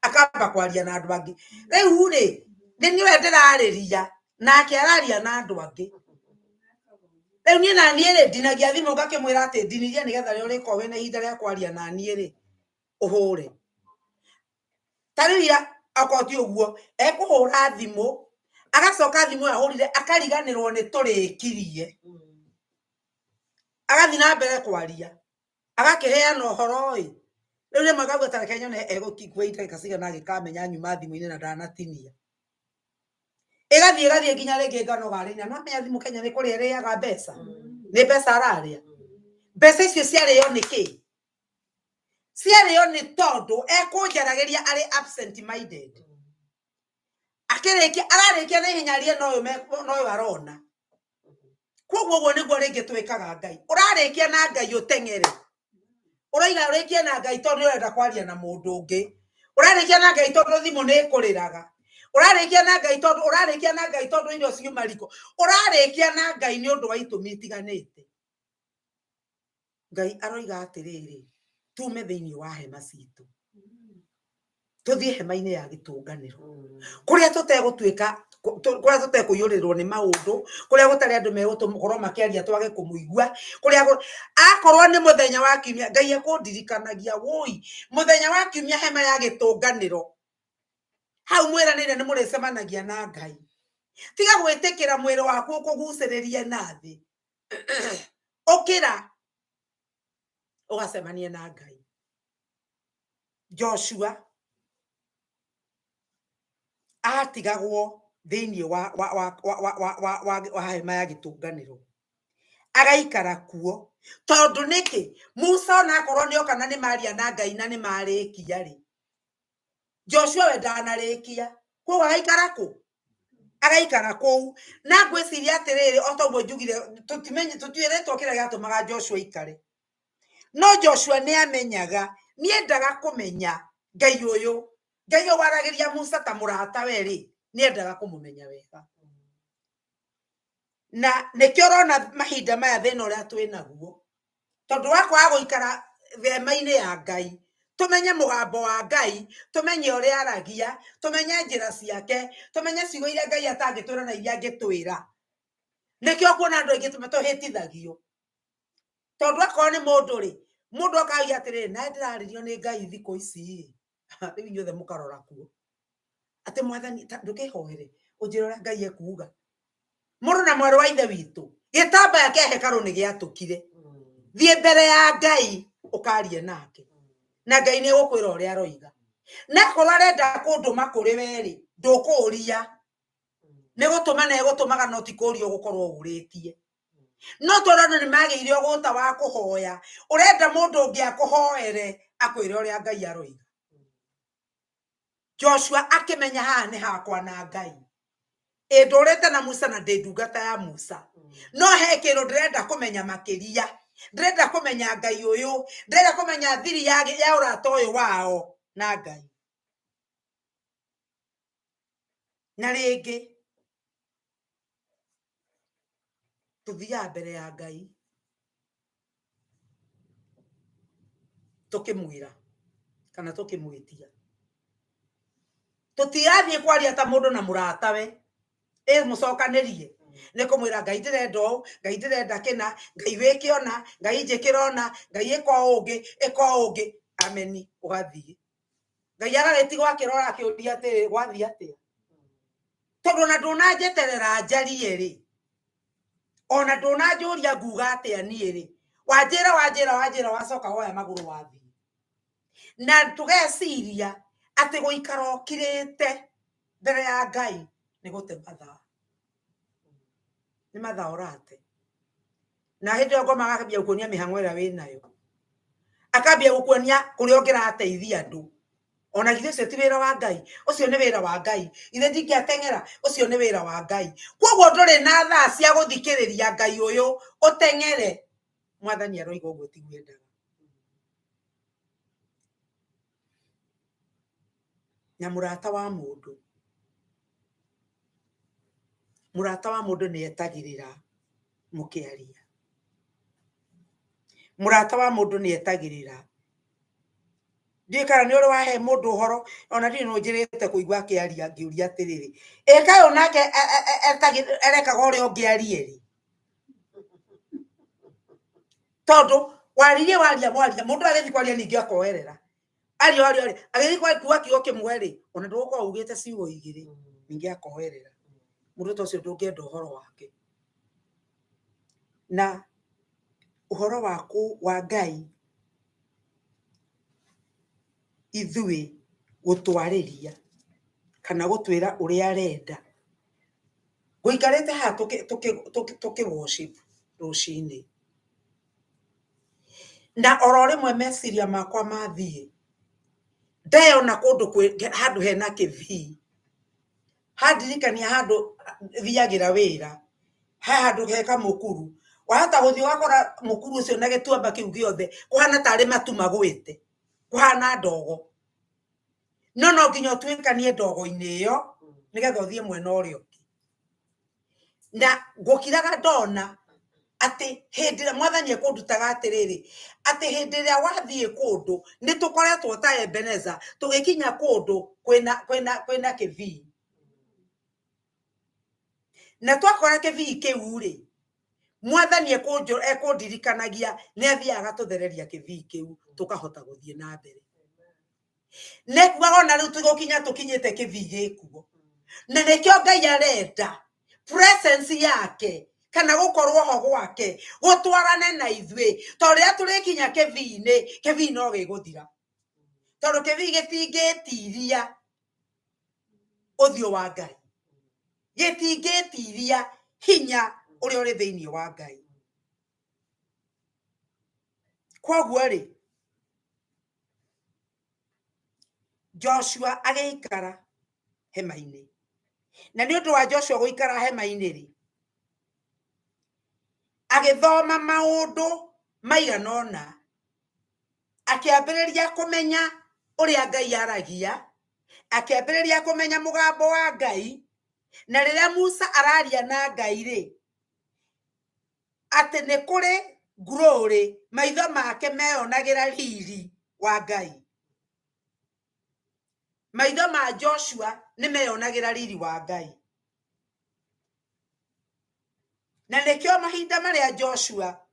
akamba kwaria na andũ angĩ. Rĩu rĩ, nĩ niwe ndĩrarĩria nake araria na andũ angĩ. Rĩu niĩ na niĩ rĩ, ndinagia thimũ ngakĩmwĩra atĩ ndinirie nĩgetha rĩrĩa ũrĩkorwo wĩna ihinda rĩa kwaria na niĩ rĩ, ũhũre. Ta rĩu ira okorwo ti ũguo, ekũhũra thimũ, agacoka thimũ ĩyo ahũrire akariganĩrwo nĩ tũrĩkirie. Agathiĩ na mbere kwaria, agakĩheana ũhoro ĩ, rĩu rĩmwe ngauga ta reke nyone egũkua ndagĩka cigana agĩkamenya nyuma thimũ-inĩ na ndanatinia. Ĩgathiĩ ĩgathiĩ nginya rĩngĩ nganoga rĩ, na nĩwamenya thimũ Kenya nĩ kũrĩa ĩrĩaga mbeca, nĩ mbeca ararĩa. Mbeca icio ciarĩo nĩ kĩ? Ciarĩo nĩ tondũ ekũnjaragĩria arĩ absent minded. Akĩrĩkia, ararĩkia na ihenya arie na ũyũ na ũyũ arona. Koguo ũguo nĩguo rĩngĩ twĩkaga Ngai. Ũrarĩkia na Ngai ũteng'ere. Ũroiga ũrĩkie na Ngai tondũ nĩ ũrenda kwaria na mũndũ ũngĩ. Ũrarĩkia na Ngai tondũ thimũ nĩ ĩkũrĩraga. Ũrarĩkia na Ngai tondũ, ũrarĩkia na Ngai tondũ irio ciuma riko. Ũrarĩkia na Ngai nĩ ũndũ wa itũmi itiganĩte. Ngai aroiga atĩrĩrĩ, tume thĩinĩ wa hema citũ. Tuthiĩ hema-inĩ ya gĩtũnganĩro kũrĩa tũtegũtuĩka, kũrĩa tũtekũiyũrĩrwo nĩ maũndũ, kũrĩa gũtarĩ andũ megũkorwo makĩaria twage kũmũigua, kũrĩa akorwo nĩ mũthenya wa kiumia Ngai ekũndirikanagia wũi mũthenya wa kiumia hema ya gĩtũnganĩro hau mwĩranĩire nĩ mũrĩcemanagia na Ngai. Tiga gwĩtĩkĩra mwĩrĩ waku ũkũgucĩrĩrie na thĩ, ũkĩra ũgacemanie na Ngai. Joshua atigagwo thĩinĩ wa hema ya gĩtũnganĩro agaikara kuo, tondũ nĩkĩ Musa onakorwo nĩ oka na nĩ maria na Ngai na nĩ marĩkia rĩ, Joshua we ndanarĩkia, koguo agaikara kũ? Agaikara kũu. Na ngwĩciria atĩrĩrĩ, o ta ũguo njugire, tũtiĩrĩtwo kĩrĩa gĩatũmaga Joshua aikare, no Joshua nĩ amenyaga, nĩendaga kũmenya Ngai ũyũ, Ngai ũyũ waragĩria Musa ta mũrata we rĩ, nĩendaga kũmũmenya wega. Na nĩkĩo ũrona mahinda maya thĩna ũrĩa twĩ naguo, tondũ wa kwaga gũikara hema-inĩ ya Ngai, tũmenye mũgambo wa Ngai, tũmenye ũrĩa aragia, tũmenye njĩra ciake, tũmenye ciugo iria Ngai atangĩtwĩra na iria angĩtwĩra. Nĩkĩo kuona andũ aingĩ tũhĩtithagio, tondũ akorwo nĩ mũndũ rĩ, mũndũ akauga atĩrĩrĩ, na ndĩrarĩrio nĩ Ngai thikũ ici rĩ, rĩu inyuothe mũkarora kuo atĩ mwathani ndũkĩhoere ũnjĩre ũrĩa Ngai ekuuga. Mũrũ na mwarĩ wa ithe witũ, gĩtambaya kĩa hekarũ nĩ gĩatũkire, thiĩ mbere ya Ngai ũkarie nake, na Ngai nĩ egũkwĩra ũrĩa aroiga. Na akorwo arenda kũndũma kũrĩ we rĩ, ndũkũũria, nĩ gũtũma na egũtũmaga, no ti kũũria ũgũkorwo ũrĩtie. No tondũ andũ nĩ magĩire ũgũta wa kũhoya, ũrenda mũndũ ũngĩ akũhoere akwĩre ũrĩa Ngai aroiga. Joshua akĩmenya haha nĩ hakwa na Ngai, ĩ ndũrĩte na Musa na ndĩ ndungata ya Musa, no he kĩndũ ndĩrenda kũmenya makĩria, ndĩrenda kũmenya Ngai ũyũ, ndĩrenda kũmenya thiri ya ũrata ũyũ wao na Ngai. Na rĩngĩ tũthiaga mbere ya Ngai tũkĩmwĩra kana tũkĩmwĩtia, tũtirathiĩ kwaria ta mũndũ na mũratawe ĩ mũcokanĩrie nĩ kũmwĩra Ngai ndĩrenda ũũ, Ngai ndĩrenda kĩna, Ngai wĩke ũna, Ngai njĩkĩre ũna, Ngai ĩka ũũ ũngĩ, ĩka ũũ ũngĩ, ameni, ũgathiĩ. Ngai agagĩtigwo akĩrora akĩũria atĩrĩ, gwathiĩ atĩa? Tondũ ona ndũnanjeterera njarie rĩ, ona ndũnanjũria nguga atĩa niĩ rĩ, wanjĩra wanjĩra wanjĩra wacoka woya magũrũ wathiĩ. Na tũgeciria atĩ gũikara ũkirĩte mbere ya Ngai nĩ gũte mathaa, nĩ mathaa ũrate. Na hĩndĩ ĩyo ngoma agakambia gũkuonia mĩhang'o ĩrĩa wĩnayo, akambia gũkuonia kũrĩa ũngĩrateithia andũ. Ona githĩ ũcio ti wĩra wa Ngai? Ũcio nĩ wĩra wa Ngai. Ithe ndingĩateng'era, ũcio nĩ wĩra wa Ngai. Koguo ndũrĩ na thaa cia gũthikĩrĩria Ngai ũyũ ũteng'ere. Mwathani aroiga ũguo tiguo endaga. Na mũrata wa mũndũ, mũrata wa mũndũ nĩ etagĩrĩra mũkĩaria. Mũrata wa mũndũ nĩ etagĩrĩra. Ndiũĩ kana nĩ ũrĩ wahe mũndũ ũhoro, ona ndiũĩ nũ njĩrĩte kũigua akĩaria ngĩũria atĩrĩrĩ, ĩ kaĩ onake arekaga ũrĩa ũngĩ arie rĩ? Tondũ waririe waria mwaria, mũndũ agĩthiĩ kwaria ningĩ akoerera. Aria waria waria, agĩthiĩ kuga kiugo kĩmwe rĩ, ona ndũgũkorwo ugĩte ciugo igĩrĩ, ningĩ akoerera. Mũndũ ta ũcio ndũngĩenda ũhoro wake. Na ũhoro waku wa Ngai ithuĩ gũtwarĩria kana gũtwĩra ũrĩa arenda. Ngũikarĩte haha tũkĩ worship rũcinĩ, na oro rĩmwe meciria makwa mathiĩ, ndeyona kũndũ handũ hena kĩbii, handirikania handũ thiagĩra wĩra, he handũ he kamũkuru, wahota gũthiĩ ũgakora mũkuru ũcio na gĩtuamba kĩu gĩothe kũhana tarĩ matu magwĩte, kũhana ndogo. No no nginya ũtuĩkanie ndogo-inĩ ĩyo nĩgetha ũthiĩ mwena ũrĩa ũngĩ. Na ngũkiraga ndona Atĩ hĩndĩ ĩrĩa mwathani ekũndutaga atĩrĩrĩ, atĩ hĩndĩ ĩrĩa wathiĩ kũndũ, nĩ tũkoretwo ta Ebeneza tũgĩkinya kũndũ kwĩna kwĩna kwĩna kĩbii, na twakora kĩbii kĩu rĩ, mwathani ekũndirikanagia nĩ athiaga agatũthereria kĩbii kĩu, tũkahota gũthiĩ na mbere. Nekuaga ona rĩu tũgũkinya tũkinyĩte kĩbii gĩkuo, na nĩkĩo Ngai arenda presence yake kana gũkorwo ho gwake gũtwarane na ithuĩ, tondũ rĩrĩa tũrĩkinya kĩbii-inĩ, kĩbii no gĩgũthira, tondũ kĩbii gĩtingĩtiria ũthiũ wa Ngai, gĩtingĩtiria hinya ũrĩa ũrĩ thĩinĩ wa Ngai. Koguo rĩ, Joshua agĩikara hema-inĩ, na nĩ ũndũ wa Joshua gũikara hema-inĩ rĩ, agĩthoma maũndũ maigana ũna, akĩambĩrĩria kũmenya ũrĩa Ngai aragia, akĩambĩrĩria kũmenya mũgambo wa Ngai. Na rĩrĩa Musa araria na Ngai rĩ, atĩ nĩ kũrĩ glory, maitho make meyonagĩra riri wa Ngai. Maitho ma Joshua nĩ meyonagĩra riri wa Ngai. Na nĩkĩo mahinda marĩa Joshua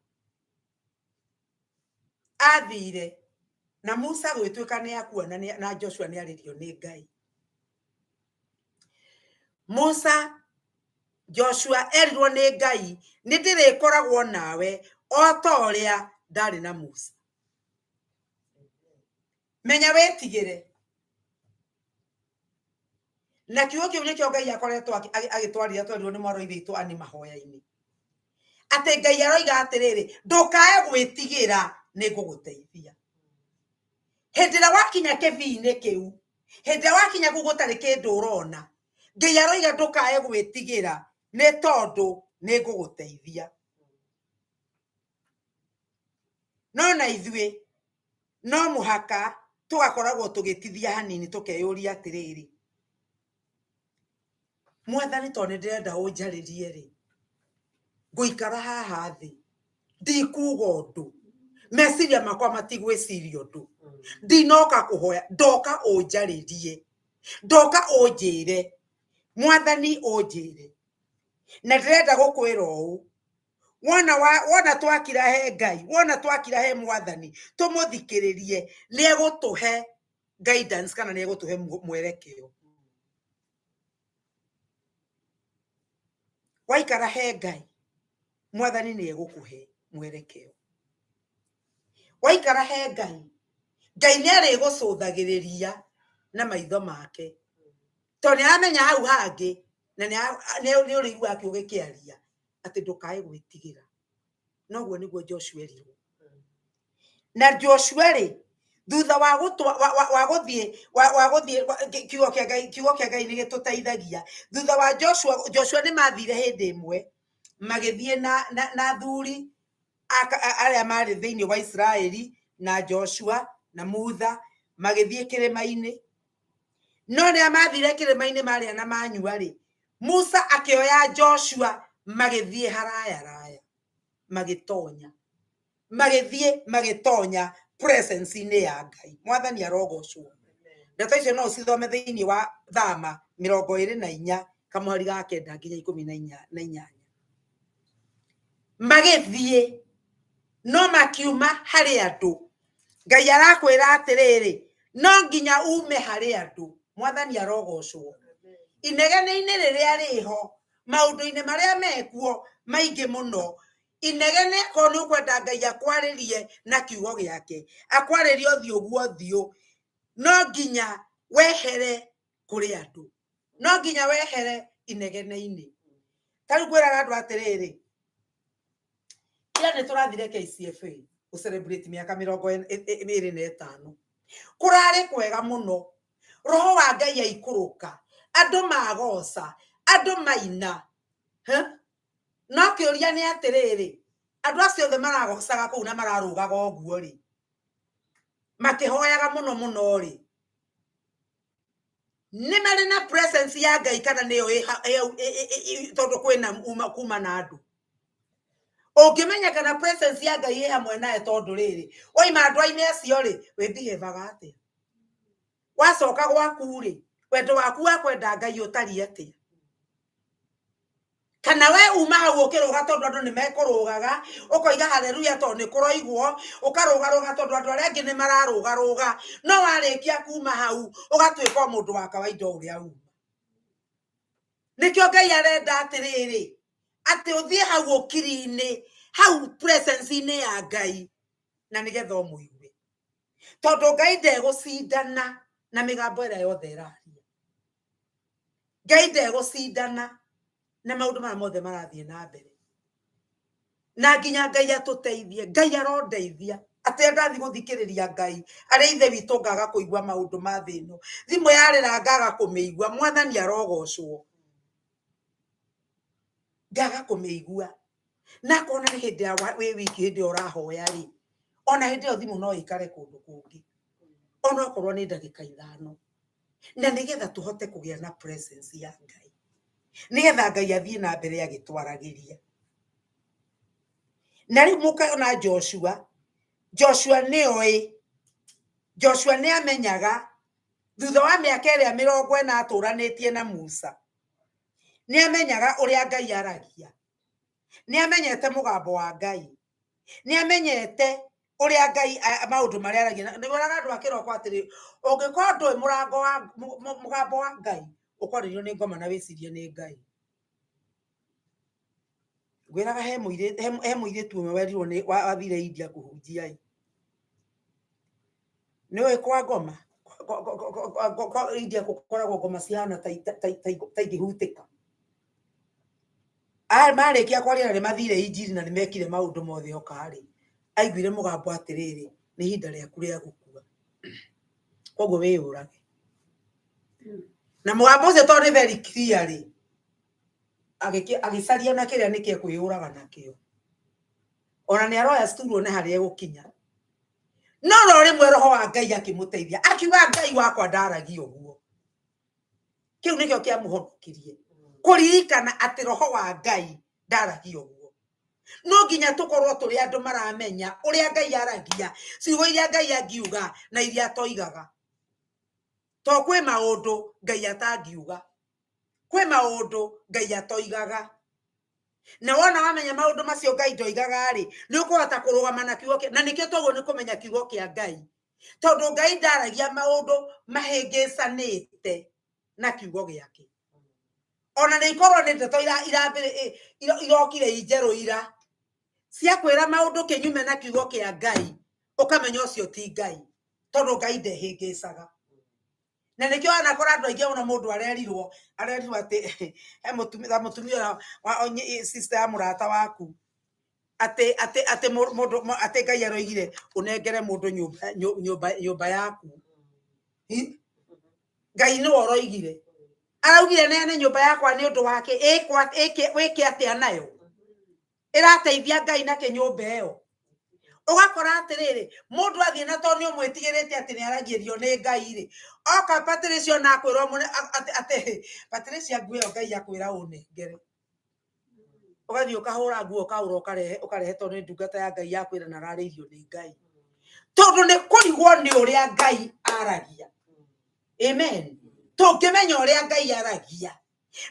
athire na Musa gwĩtuĩka nĩ akua na Joshua nĩ arĩrio nĩ Ngai. Musa, Joshua erirwo nĩ Ngai, nĩ ndĩrĩkoragwo nawe o ta ũrĩa ndarĩ na Musa. Menya wĩtigĩre. Na kiugo kĩu nĩkĩo Ngai akoretwo agĩtwarĩria twerirwo nĩ mwarĩ wa Ithe witũ Annie mahoya-inĩ. Atĩ Ngai aroiga atĩrĩrĩ, ndũkae gwĩtigĩra, nĩ ngũgũteithia. Hĩndĩ ĩrĩa wakinya kĩbii-inĩ kĩu, hĩndĩ ĩrĩa wakinya kũu gũtarĩ kĩndũ ũrona, Ngai aroiga ndũkae gwĩtigĩra, nĩ tondũ nĩ ngũgũteithia. No na ithuĩ no mũhaka tũgakoragwo tũgĩtithia hanini, tũkeyũria atĩrĩrĩ, mwathani, tondũ nĩ ndĩrenda ũnjarĩrie rĩ, ngũikara haha thĩ, ndikuga ũndũ, meciria makwa matigwĩciria ũndũ, ndinoka kũhoya, ndoka ũnjarĩrie, ndoka ũnjĩre, mwathani ũnjĩre. Na ndĩrenda gũkwĩra ũũ, wona wona twakira he Ngai, wona twakira he mwathani, tũmũthikĩrĩrie, nĩ egũtũhe guidance kana nĩ egũtũhe mwerekeo. Waikara he Ngai, mwathani nĩ egũkũhe mwerekeo. Waikara he Ngai, Ngai nĩ arĩgũcũthagĩrĩria na maitho make, tondũ nĩ aramenya hau hangĩ, na nĩ ũrĩiguaga kiugo gĩkĩaria atĩ ndũkae gwĩtigĩra. Noguo nĩguo Joshua erirwo. Na Joshua rĩ, thutha wa gũtwa wa gũthiĩ wa gũthiĩ, kiugo kĩa Ngai, kiugo kĩa Ngai nĩ gĩtũteithagia. Thutha wa Joshua, Joshua nĩ mathire hĩndĩ ĩmwe, magĩthiĩ na athuri arĩa marĩ thĩinĩ wa Israeli, na Joshua na Mutha, magĩthiĩ kĩrĩma-inĩ. No rĩrĩa mathire kĩrĩma-inĩ marĩa na manyua rĩ, Musa akĩoya Joshua magĩthiĩ haraya raya, magĩtonya, magĩthiĩ magĩtonya presence-inĩ ya Ngai. Mwathani arogocwo. Ndeto icio no ũcithome thĩinĩ wa Thama 24 kamũhari ga 9 nginya 18. Magĩthiĩ no makiuma harĩ andũ. Ngai arakwĩra atĩrĩrĩ, no nginya ume harĩ andũ. Mwathani arogocwo. Inegene-inĩ rĩrĩa rĩho, maũndũ-inĩ marĩa mekuo maingĩ mũno, inegene korwo nĩ ũkwenda Ngai akwarĩrie na kiugo gĩake, akwarĩrie ũthiũ gwa ũthiũ, no nginya wehere kũrĩ andũ, no nginya wehere inegene-inĩ. Ta rĩu ngwĩraga andũ atĩrĩrĩ, ira nĩ tũrathire KCFA gũ celebrate mĩaka 25, kũrarĩ kwega mũno, roho wa Ngai aikũrũka, andũ magoca, andũ maina. No kĩũria nĩ atĩrĩrĩ, andũ acio othe maragocaga kũu na mararũgaga ũguo rĩ, makĩhoyaga mũno mũno rĩ, nĩ marĩ na presence ya Ngai kana nĩyo tondũ kwĩna kuma na andũ? Ũngĩmenya kana presence ya Ngai ĩ hamwe nawe tondũ rĩrĩ, waima andũ-inĩ acio rĩ, wĩbihevaga atĩa? Wacoka gwaku rĩ, wendo waku wa kwenda Ngai ũtariĩ atĩa? Kana we uma hau ũkĩrũga tondũ andũ nĩ mekũrũgaga, ũkoiga haleluya tondũ nĩ kũroigwo, ũkarũgarũga tondũ andũ arĩa angĩ nĩ mararũgarũga, no warĩkia kuma hau ũgatuĩka o mũndũ wa kawaida o ũrĩa uma. Nĩkĩo Ngai arenda atĩrĩrĩ, atĩ ũthiĩ hau ũkiri-inĩ, hau presence-inĩ ya Ngai, na nĩgetha ũmũigue. Tondũ Ngai ndegũcindana na mĩgambo ĩrĩa yothe ĩraria. Ngai ndegũcindana na maũndũ maya mothe marathiĩ na mbere. Na nginya Ngai atũteithie, Ngai arondeithia atĩ ndathiĩ gũthikĩrĩria Ngai arĩa ithe witũ ngaga kũigua maũndũ ma thĩ ĩno, thimũ yarĩra ngaga kũmĩigua, Mwathani arogocwo, ngaga kũmĩigua. Na akona nĩ hĩndĩ ya wĩ wiki, hĩndĩ ĩyo ũrahoya rĩ, ona hĩndĩ ĩyo thimũ no ĩikare kũndũ kũngĩ, onokorwo nĩ ndagĩka 5, na nĩgetha tũhote kũgĩa na presence ya Ngai, nĩgetha Ngai athiĩ na mbere agĩtwaragĩria. Na rĩu mũkona Joshua, Joshua nĩoĩ, Joshua nĩamenyaga thutha wa mĩaka ĩrĩa 40 atũranĩtie na Musa, nĩamenyaga ũrĩa Ngai aragia, nĩamenyete mũgambo wa Ngai, nĩamenyete ũrĩa Ngai maũndũ marĩa aragia. Nĩ ngwĩraga andũ a kĩroko atĩrĩ, ũngĩkorwo ndũĩ mũrango wa mũgambo wa Ngai, ũkwarĩrio nĩ ngoma na wĩcirie nĩ Ngai. Ngwĩraga he mũirĩtu ũmwe werirwo nĩ wathire India kũhunjia ĩ. Nĩ ũĩ kwa ngoma, kwa India gũkoragwo ngoma cihana ta ingĩhutĩka. Marĩkia kwaria na nĩ mathire injiri na nĩ mekire maũndũ mothe oka rĩ, aiguire mũgambo atĩrĩrĩ, nĩ ihinda rĩaku rĩa gũkua, koguo wĩyũrage. Na mũgambo ũcio tondũ nĩ very clear rĩ, agĩcaria na kĩrĩa nĩkĩ ekwĩyũraga nakĩo. Ona nĩ aroya sturu one harĩa egũkinya. No no rĩmwe roho wa Ngai akĩmũteithia, akiuga Ngai wakwa ndaragia ũguo. Kĩu nĩkĩo kĩamũhonokirie, kũririkana atĩ roho wa Ngai ndaragia ũguo. No nginya tũkorwo tũrĩ andũ maramenya ũrĩa Ngai aragia, ciugo iria Ngai angiuga na iria atoigaga. To kwĩ maũndũ Ngai atangiuga, kwĩ maũndũ Ngai atoigaga. Na wona wamenya maũndũ macio Ngai ndoigaga rĩ, nĩ ũkũhota kũrũgama na kiugo kĩa, na nĩkĩo toguo nĩ kũmenya kiugo kĩa Ngai. Tondũ Ngai ndaragia maũndũ mahĩngĩcanĩte na kiugo gĩake. Ona nĩ ikorwo nĩ ndeto irokire njerũ ira cia kwĩra maũndũ kĩnyume na kiugo kĩa Ngai, ũkamenya ũcio ti Ngai, tondũ Ngai ndehĩngĩcaga. Na nĩkĩo wanakora andũ aingĩ ona mũndũ arerirwo atĩ he mũtumia wa sister ya mũrata waku, atĩ atĩ atĩ mũndũ atĩ Ngai aroigire ũnengere mũndũ nyũmba yaku. Ngai nĩwe ũroigire, araugire neane nyũmba yakwa nĩ ũndũ wake, wĩke atĩa nayo, ĩrateithia Ngai nake nyũmba ĩyo. Ũgakora atĩrĩrĩ, mũndũ athiĩ na tondũ nĩ ũmwĩtigĩrĩte atĩ nĩ aragĩrio nĩ Ngai rĩ, oka Patricia ona akwĩrwo atĩ Patricia nguo ĩyo Ngai akwĩra ũnengere, ũgathiĩ ũkahũra nguo ũkagũra ũkarehe tondũ nĩ ndungata ya Ngai yakwĩra na ararĩirio nĩ Ngai, tondũ nĩ kũrigwo nĩ ũrĩa Ngai aragia. Amen. Tũngĩmenya ũrĩa Ngai aragia,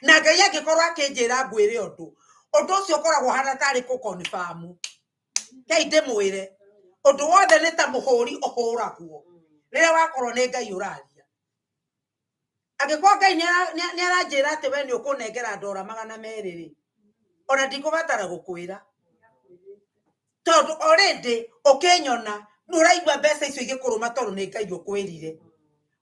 na Ngai angĩkorwo akĩnjĩra ngwĩre ũndũ, ũndũ ũcio ũkoragwo ũhana tarĩ kũ-confirm. Ngai ndĩmwĩre, ũndũ wothe nĩ ta mũhũri ũhũragwo rĩrĩa wakorwo nĩ Ngai ũraria. Angĩkorwo Ngai nĩ aranjĩra atĩ we nĩ ũkũnengera ndora 200 rĩ, ona ndikũbatara gũkwĩra, tondũ already ũkĩnyona nĩ ũraigua mbeca icio igĩkũrũma tondũ nĩ Ngai ũkwĩrire.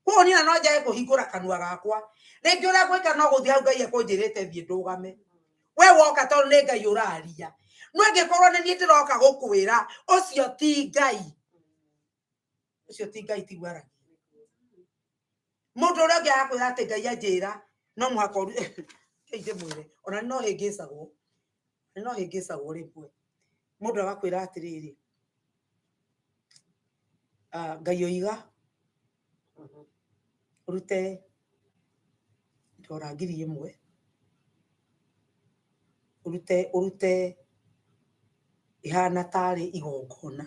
Koguo niĩ no njage kũhingũra kanua gakwa, rĩngĩ ũrĩa ngwĩka no gũthiĩ hau Ngai ekũnjĩrĩte thiĩ ndũgame. We woka tondũ nĩ Ngai ũraria. No angĩkorwo nĩ niĩ ndĩroka gũkwĩra, ũcio ti Ngai, ũcio ti Ngai, tiguo aragia. Mũndũ ũrĩa ũngĩ agakwĩra atĩ Ngai anjĩra no mũhaka Ngai ndĩmwĩre, ona no hĩngĩcagwo, no hĩngĩcagwo rĩmwe. Mũndũ agakwĩra atĩrĩrĩ, Ngai oiga ũrute ndora 1000, ũrute Ihana tarĩ igongona.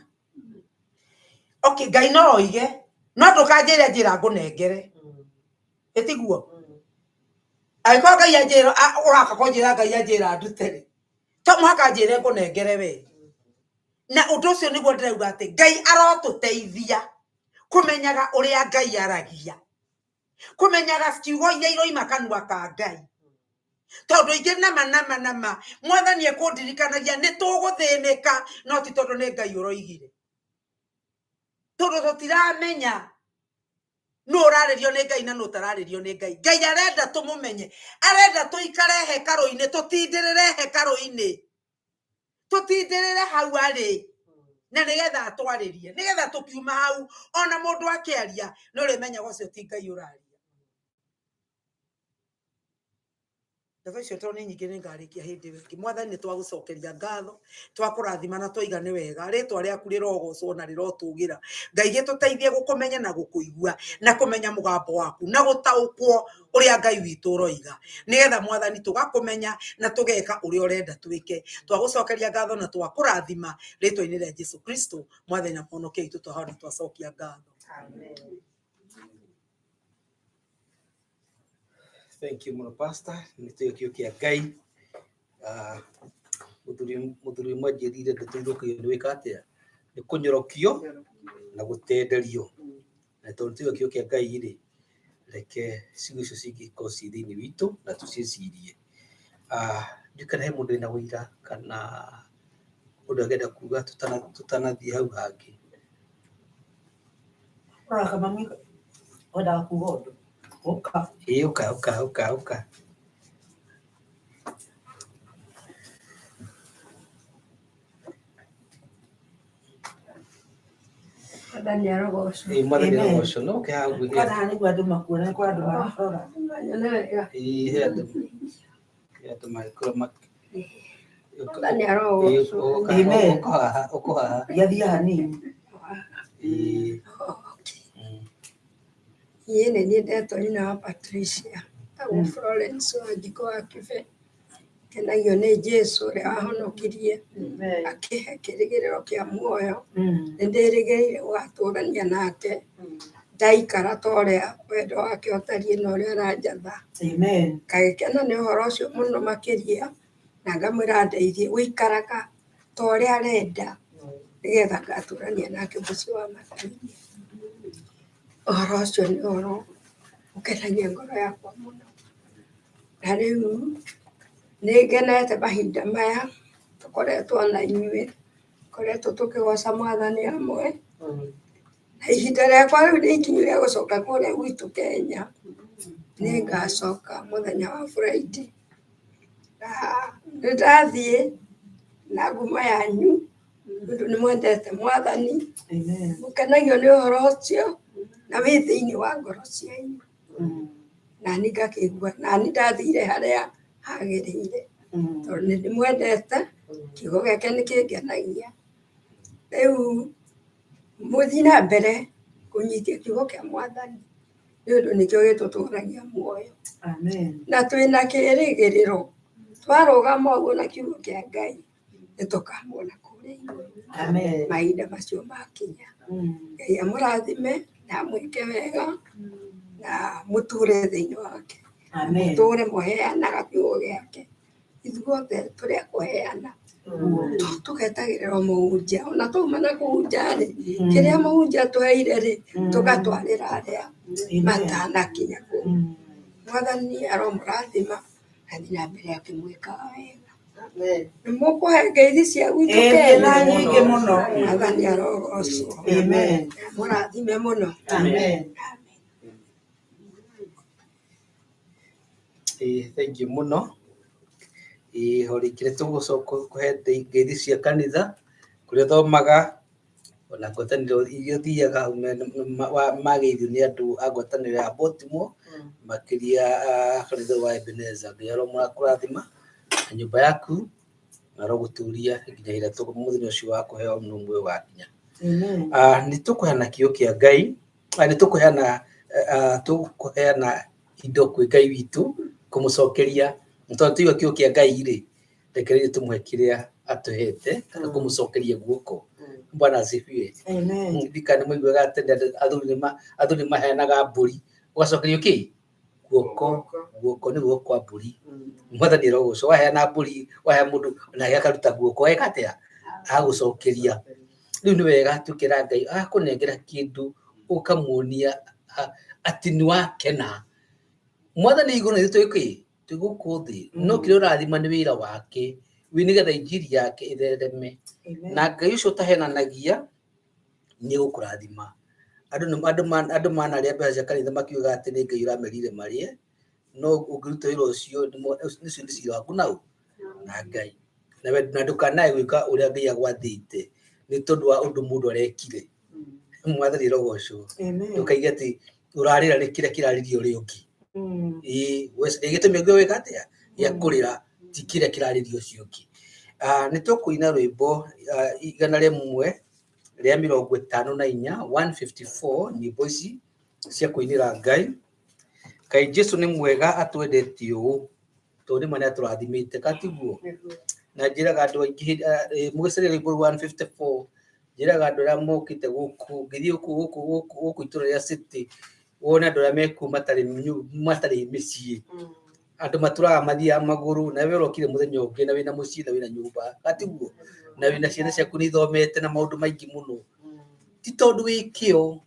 Okay, Ngai no oige no ndũkanjĩre njĩra ngũnengere. Ĩtiguo? Angĩkorwo Ngai anjĩra ũraka kũnjĩra Ngai anjĩra ndute rĩ, to mũhaka anjĩre ngũnengere we. Na ũndũ ũcio nĩguo ndĩrauga atĩ Ngai arotũteithia kũmenyaga ũrĩa Ngai aragia, kũmenyaga ciugo iria iroima kanua ka Ngai. Tondũ ingĩ nama nama nama mwathani ekũndirikanagia nĩ tũgũthĩnĩka, no ti tondũ nĩ Ngai ũroigire. Tondũ tũtiramenya nũ ũrarĩrio nĩ Ngai na nũ ũtararĩrio nĩ Ngai. Ngai arenda tũmũmenye, arenda tũikare hekarũ-inĩ, tũtindĩrĩre hekarũ-inĩ, tũtindĩrĩre hau arĩ, na nĩgetha atwarĩrie, nĩgetha tũkiuma hau ona mũndũ akĩaria nĩ ũrĩmenyaga ũcio ti Ngai ũraria. Ndeto icio tondũ nĩ nyingĩ nĩ ngarĩkia hĩndĩ ĩyo ĩngĩ. Mwathani nĩ twagũcokeria ngatho, twakũrathima na twaiga nĩ wega, rĩtwa rĩaku rĩrogocwo na rĩrotũgĩra. Ngai gĩtũteithie gũkũmenya na gũkũigua na kũmenya mũgambo waku na gũtaũkwo ũrĩa Ngai witũ ũroiga, nĩgetha Mwathani tũgakũmenya na tũgeka ũrĩa ũrenda twĩke. Twagũcokeria ngatho na twakũrathima rĩtwa-inĩ rĩa Jesu Kristo Mwathani na Mũhonokia witũ, twahoya na twacokia ngatho. Amen. Thank you mũno pastor, nĩ tũĩ kĩo kĩa Ngai. Mũthuri ũmwe anjĩrire ndeto ithũkagio nĩ gwĩka atĩa? Nĩ kũnyorokio na gũtenderio. Na tondũ tũĩ kĩo kĩa Ngai rĩ, reke ciugo icio cingĩkorwo ciĩ thĩinĩ witũ na tũciĩcirie. Ndiũĩ kana he mũndũ wĩna ũira kana ũndũ angĩenda kuga tũtanathiĩ hau hangĩ. Ũroraga mami wendaga kuga ũndũ. Ũka. Ĩĩ ũka ũka ũka ũka. Mwathani arogocwo. Ĩĩ mwathani Amen. arogocwo. No ũke haha ũguo. Kana haha nĩguo andũ makuona, nĩ kũrĩ andũ mararora. Nyone wega. Ĩĩ he andũ he andũ mangĩkorwo Mwathani arogocwo. Ũka Amen. ũka haha ũka haha. Gĩathiĩ hanini. Ĩĩ. Okay. Niĩ nĩ niĩ ndetwo nyina wa Patricia, ndagwo Florence Wanjikũ wa Kibe. Ngenagio nĩ Jesũ ũrĩa wahonokirie akĩhe kĩrĩgĩrĩro kĩa muoyo. Nĩ ndĩrĩgĩrĩire gũgatũrania nake ndaikara ta ũrĩa wendo wake ũtariĩ na ũrĩa aranjatha. Amen. Ngagĩkena nĩ ũhoro ũcio mũno makĩria na ngamwĩra ndeithie gũikaraga ta ũrĩa arenda nĩgetha ngatũrania nake mũciĩ wa matu-inĩ. Ũhoro ũcio nĩ ũhoro ũkenagia ngoro yakwa mũno. Na rĩu nĩ ngenete mahinda maya tũkoretwo na inyuĩ, tũkoretwo tũkĩgoca mwathani hamwe. Na ihinda rĩakwa rĩu nĩ ikinyu rĩa gũcoka kũrĩa gwitũ Kenya. Nĩ ngacoka mũthenya wa Friday. Na nĩ ndathiĩ na ngumo yanyu nĩ ũndũ nĩ mwendete mwathani, mũkenagio nĩ ũhoro ũcio na wĩ thĩinĩ wa ngoro cianyu. Na niĩ ngakĩigua nani ndathire harĩa hagĩrĩire tondũ nĩ ndĩmwendete, kiugo gĩake nĩ kĩngenagia. Rĩu mũthiĩ na mbere kũnyitia kiugo kĩa mwathani nĩ ũndũ nĩkĩo gĩtũtũragia muoyo. Amen. Na twĩna kĩrĩgĩrĩro twarũgama ũguo na kiugo kĩa Ngai nĩ tũkamuona kũrĩa igũrũ Amen. mahinda macio makinya. Ngai amũrathime na amwĩke wega na mũtũre thĩinĩ wake. Amen. Mũtũre mũheanaga kiugo gĩake. Ithuothe tũrĩ a kũheana. Tũgetagĩrĩra o mũhunjia ona twauma na kũhunjia rĩ, kĩrĩa mũhunjia atũheire rĩ, tũgatwarĩra arĩa matanakinya kũu. Mwathani aromũrathima na athiĩ na mbere akĩmwĩkaga wega. Nĩ mũkũhe ngeithi cia gwitũ Ĩĩ Kenya? na nyingĩ mũno. Mwathani arogocwo. Amen. Mũrathime mũno. Amen. Ĩĩ thank you mũno. Ĩĩ o rĩngĩ nĩ tũgũcoka kũhe ngeithi cia kanitha kũrĩa thomaga ona ngwatanĩro iria ũthiaga mageithio nĩ andũ a ngwatanĩro ya Baltimore makĩria kanitha wa Ebenezer. Ngai aromũrathima na nyũmba yaku na arogũtũria nginya hĩndĩ ĩrĩa mũthenya ũcio wa kũheo muoyo ũgakinya. Nĩ tũkũheana kĩo kĩa Ngai, nĩ tũkũheana tũkũheana indo kwĩ Ngai witũ kũmũcokeria, tondũ twaigua kĩo kĩa Ngai rĩ, rekereria tũmũhe kĩrĩa atũhete kana kũmũcokeria guoko. Bwana asifiwe. Amen. Ndikana mũiguaga atĩ athuri maheanaga mbũri ũgacokerio kĩ guoko. Guoko nĩ guoko kwa mbũri. Mwathani arogocwo. Waheana mbũri, wahe mũndũ nake akaruta guoko, eka atĩa? Agũcokeria. Rĩu nĩ wega tũkĩra Ngai akũnengera kĩndũ ũkamuonia atĩ nĩ wakena. Mwathani igũrũ na ithuĩ twĩ kĩ? Twĩ gũkũ thĩ. No kĩrĩa ũrathima nĩ wĩra wake, wĩ nĩgetha injiri yake ĩthereme. Na Ngai ũcio ũtahenanagia nĩ egũkũrathima. Andũ manarĩa mbeca cia kanitha makiugaga atĩ nĩ Ngai ũramerire marĩe, no ũngĩruta wĩra ũcio ũcio nĩ cira waku naũ na Ngai. Na ndũkanae gwĩka ũrĩa Ngai agwathĩte nĩ tondũ wa ũndũ mũndũ arekire. Mwathani arogocwo. Ndũkaige atĩ ũrarĩra nĩ kĩrĩa kĩrarĩria ũrĩa ũngĩ. Ĩĩ gĩtũmi ũngĩ wĩka atĩa gĩa kũrĩra ti kĩrĩa kĩrarĩria ũcio ũngĩ. Nĩ tũkũina rwĩmbo 154, 154, nyĩmbo ici cia kũinĩra Ngai. Ngai Jesu nĩ mwega atwendete ũũ, tondũ nĩ ma nĩ atũrathimĩte, katiguo? Na njĩraga andũ aingĩ, mũgĩcaria rwĩmbo 154, njĩraga andũ arĩa mokĩte gũkũ, ngĩthiĩ gũkũ gũkũ gũkũ gũkũ itũra rĩa city, wone andũ arĩa mekuo matarĩ mĩciĩ. Andũ matũraga mathiaga magũrũ, na we ũrokire mũthenya ũngĩ na wĩna mũciĩ na wĩna nyũmba, katiguo? Na wĩna ciana ciaku nĩ ithomete na maũndũ maingĩ mũno. Ti tondũ wĩ kĩo,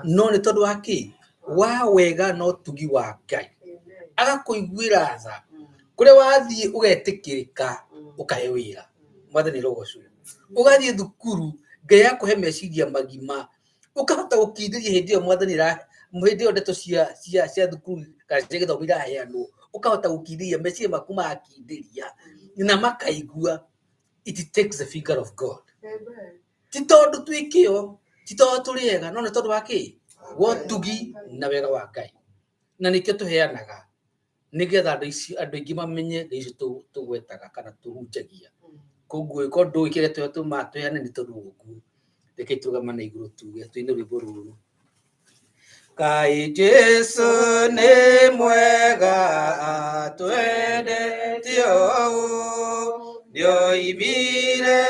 no nĩ tondũ wa kĩ? Wa wega na ũtugi wa Ngai. Agakũiguĩra tha. Kũrĩa wathiĩ ũgetĩkĩrĩka, ũkahe wĩra. Mwathani arogocwo. Ũgathiĩ thukuru, Ngai akũhe meciria magima, ũkahota gũkindĩria hĩndĩ ĩyo mwathani hĩndĩ ĩyo ndeto cia thukuru kana cia gĩthomo iraheanwo, ũkahota gũkindĩria, meciria maku magakindĩria na makaigua. It takes the finger of God. Ti tondũ twĩ kĩo, ti tondũ tũrĩ ega, no nĩ tondũ wa kĩ? Wa ũtugi na wega wa Ngai. Na nĩkĩo tũheanaga, nĩgetha andũ aingĩ mamenye Ngai icio tũgwetaga kana tũhunjagia. Koguo ĩkorwo ndũĩ kĩrĩa tũmaga tũheane nĩ tondũ wa ũguo. Reke tũrũgame na igũrũ tuge tũine rwĩmbo rũrũ. Ngai Jesu nĩ mwega atwendete ũũ, nĩoimire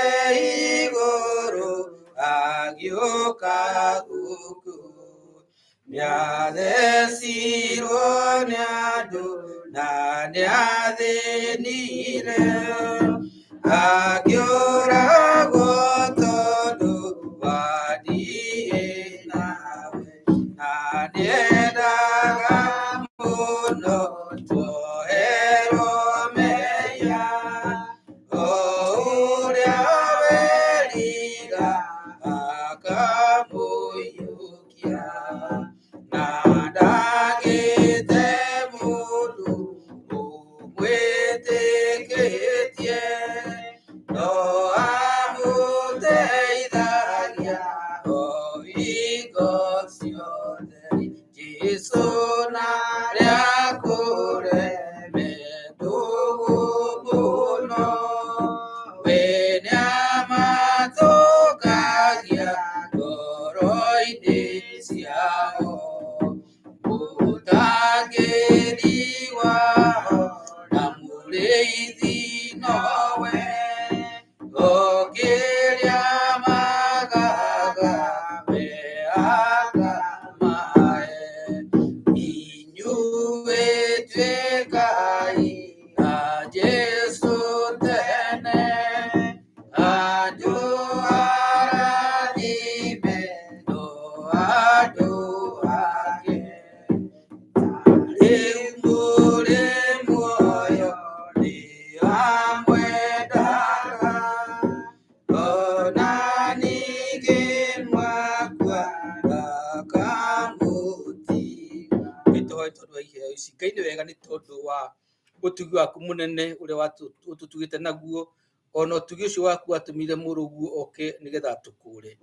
igũrũ agĩũka gũkũ. Nĩathecirwo nĩ andũ na nĩathĩnire, akĩũragwo tondũ wa niĩ nawe. Na nĩendaga mũno tuoherwo mehia, o ũrĩa werira akamũiyũkia. Na ndagĩte mũndũ ũmwĩtĩkĩtie, no amũteithagia o hingo ciothe. Jesu na nĩakũreme ndũgũ mũno, we nĩamatũkagia ngoro-inĩ ciao. Mũtangĩri wao na mũrĩithi nowe, o kĩrĩa magaga we akamahe. Inyuĩ tuĩkai a Jesu tene, andũ arathime no andũ ake. Rĩu mũrĩ muoyo nĩ amwendaga, ona ningĩ mwakua ndakamũtiga. Ngai tũhoe tondũ wa iheo ici. Ngai nĩ wega nĩ tondũ wa ũtugi waku mũnene ũrĩa ũtũtugĩte naguo, ona ũtugi ũcio waku watũmire mũrũguo oke nĩgetha atũkũre.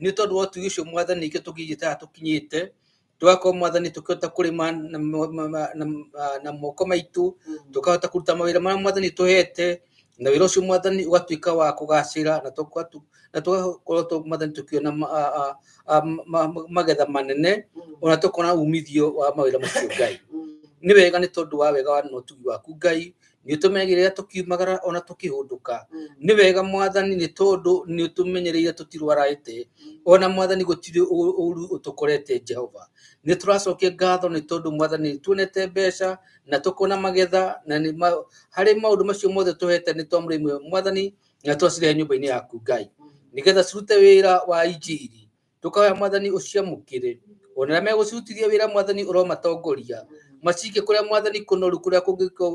Nĩ tondũ wa ũtugi ũcio mwathani nĩkĩo tũkinyĩte haha tũkinyĩte, tũgakorwo mwathani tũkĩhota kũrĩma na moko maitũ, tũkahota kũruta mawĩra marĩa mwathani tũhete, na wĩra ũcio mwathani ũgatuĩka wa kũgacĩra, na tũgakorwo mwathani tũkĩona magetha manene, ona tũkona umithio wa mawĩra macio Ngai. Nĩ wega nĩ tondũ wa wega na ũtugi waku Ngai, Nĩ ũtũmenyagĩrĩra tũkiumagara ona tũkĩhũndũka. Nĩ wega Mwathani, nĩ tondũ nĩ ũtũmenyereire tũtirwarĩte, ona Mwathani gũtirĩ ũru ũtũkorete. Jehova, nĩ tũracokia ngatho nĩ tondũ Mwathani nĩ tuonete mbeca na tũkona magetha, na nĩ harĩ maũndũ macio mothe tũhete nĩ twamũre imwe Mwathani, na twacirehe nyũmba-inĩ yaku Ngai, nĩgetha cirute wĩra wa injiri. Tũkahoya Mwathani ũciamũkĩre, ona arĩa megũcirutithia wĩra Mwathani ũromatongoria, macikie kũrĩa Mwathani kũnoru, kũrĩa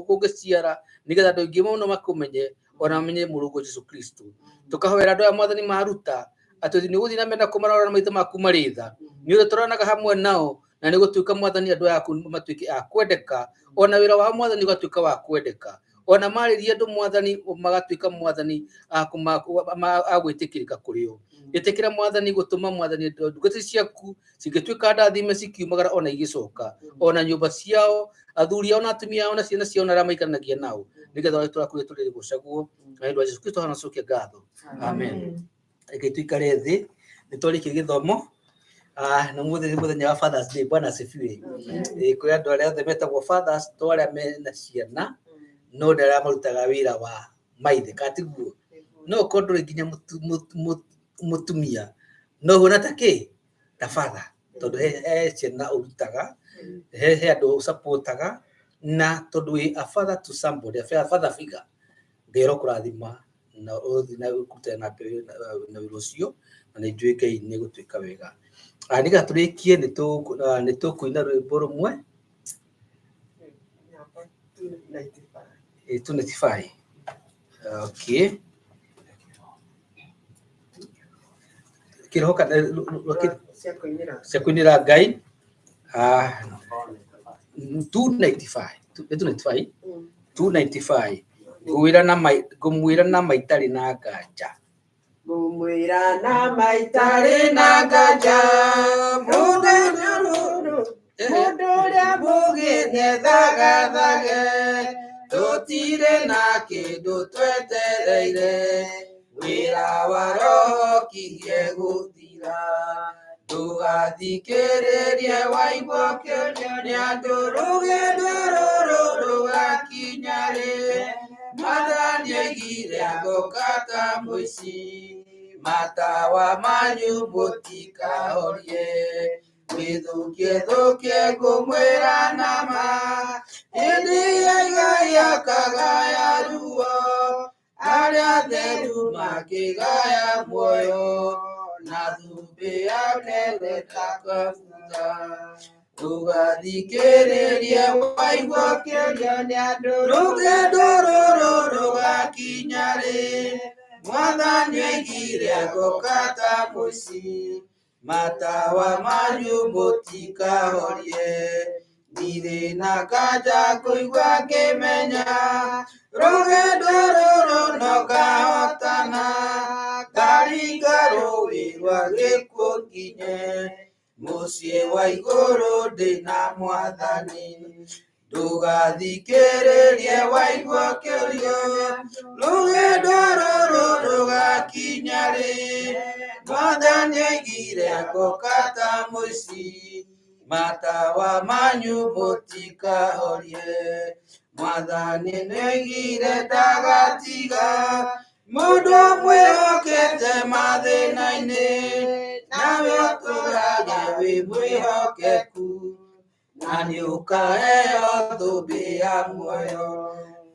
kũngĩciara, nĩgetha andũ aingĩ mũno makũmenye ona mamenye Mũrũguo Jesu Kristo. Tũkahoera andũ aya Mwathani maruta atĩ nĩ ũgũthiĩ na mbere na kũmarora na maitho maku marĩ tha, nĩ ũrĩa tũroranaga hamwe nao, na nĩ gũtuĩka Mwathani andũ aya aku matuĩke a kwendeka, ona wĩra wao Mwathani ũgatuĩka wa kwendeka, ona marĩria andũ Mwathani magatuĩka Mwathani a gwĩtĩkĩrĩka kũrĩ o. Ĩtĩkĩra Mwathani gũtũma Mwathani ndungata ciaku cingĩtuĩka ndathime cikiumagara ona igĩcoka, ona nyũmba ciao, athuri ao na atumia ao na ciana ciao na arĩa maikaranagia nao, nĩgetha ũrĩa tũrakũria tũrĩrĩ gũcagwo na ũndũ wa Jesu Kristo hanacokia ngatho. Amen. Reke tuikare thĩ, nĩ twarĩkia gĩthomo. Na mũthĩ nĩ mũthenya wa Fathers Day. Bwana asifiwe. Kũrĩ andũ arĩa othe metagwo fathers, to arĩa mena ciana, no nĩ arĩa marutaga wĩra wa maithe, kana tiguo? No ũkorwo ndũrĩ nginya mũtumia, no ũhuana ta kĩ? Ta father, tondũ he ciana ũrutaga, he andũ ũcapotaga, na tondũ wĩ a father to somebody, a father figure. Ngai arokũrathima na ũthiĩ na ũrute na mbere na wĩra ũcio, na nĩ njũĩ Ngai nĩ egũtuĩka wega. Nĩgetha tũrĩkie nĩ tũkũina rwĩmbo rũmwe 295. Okay. Kĩroho kana cia kũinĩra Ngai 295, 295, 295. Ngũmwĩra na ma, ngũmwĩra na ma itarĩ na nganja. Ngũmwĩra na ma itarĩ na nganja, mũndũ mũndũ ũrĩa mũũgĩ nĩethagathage, tũtirĩ na kĩndũ twetereire, wĩra wa Roho kirie gũthira. Ndũgathikĩrĩrie waigua ũkĩũrio nĩ andũ, rũgendo rũrũ rũgakinya rĩ? Mwathani oigire agoka ta mũici, matawa manyu mũtikahorie. Wĩthũkie thũkie ngũmwĩra na ma, hĩndĩ ya Ngai akagaya ruo, arĩa atheru makĩgaya muoyo, na thũmbĩ yake ndĩkabutha. Ndũgathikĩrĩrie waigua ũkĩũrio nĩ andũ, rũgendo rũrũ rũgakinya rĩ? Mwathani oigire agoka ta mũici, matawa manyu mũtikahorie. Ndirĩ na nganja ngũigua ngĩmenya, rũgendo rũrũ no ngahotana, ngaringa rũĩ rwa gĩkuũ nginye mũciĩ wa igũrũ ndĩna Mwathani. Ndũgathikĩrĩrie waigua ũkĩũrio, rũgendo rũrũ rũgakinya rĩ? Mwathani oigire agoka ta mũici, matawa manyu mũtikahorie. Mwathani nĩoigire ndagatiga mũndũ mwĩhokete mathĩna-inĩ, nawe ũtũũrage wĩ mwĩhokeku, na nĩũkaheo thũmbĩ ya muoyo.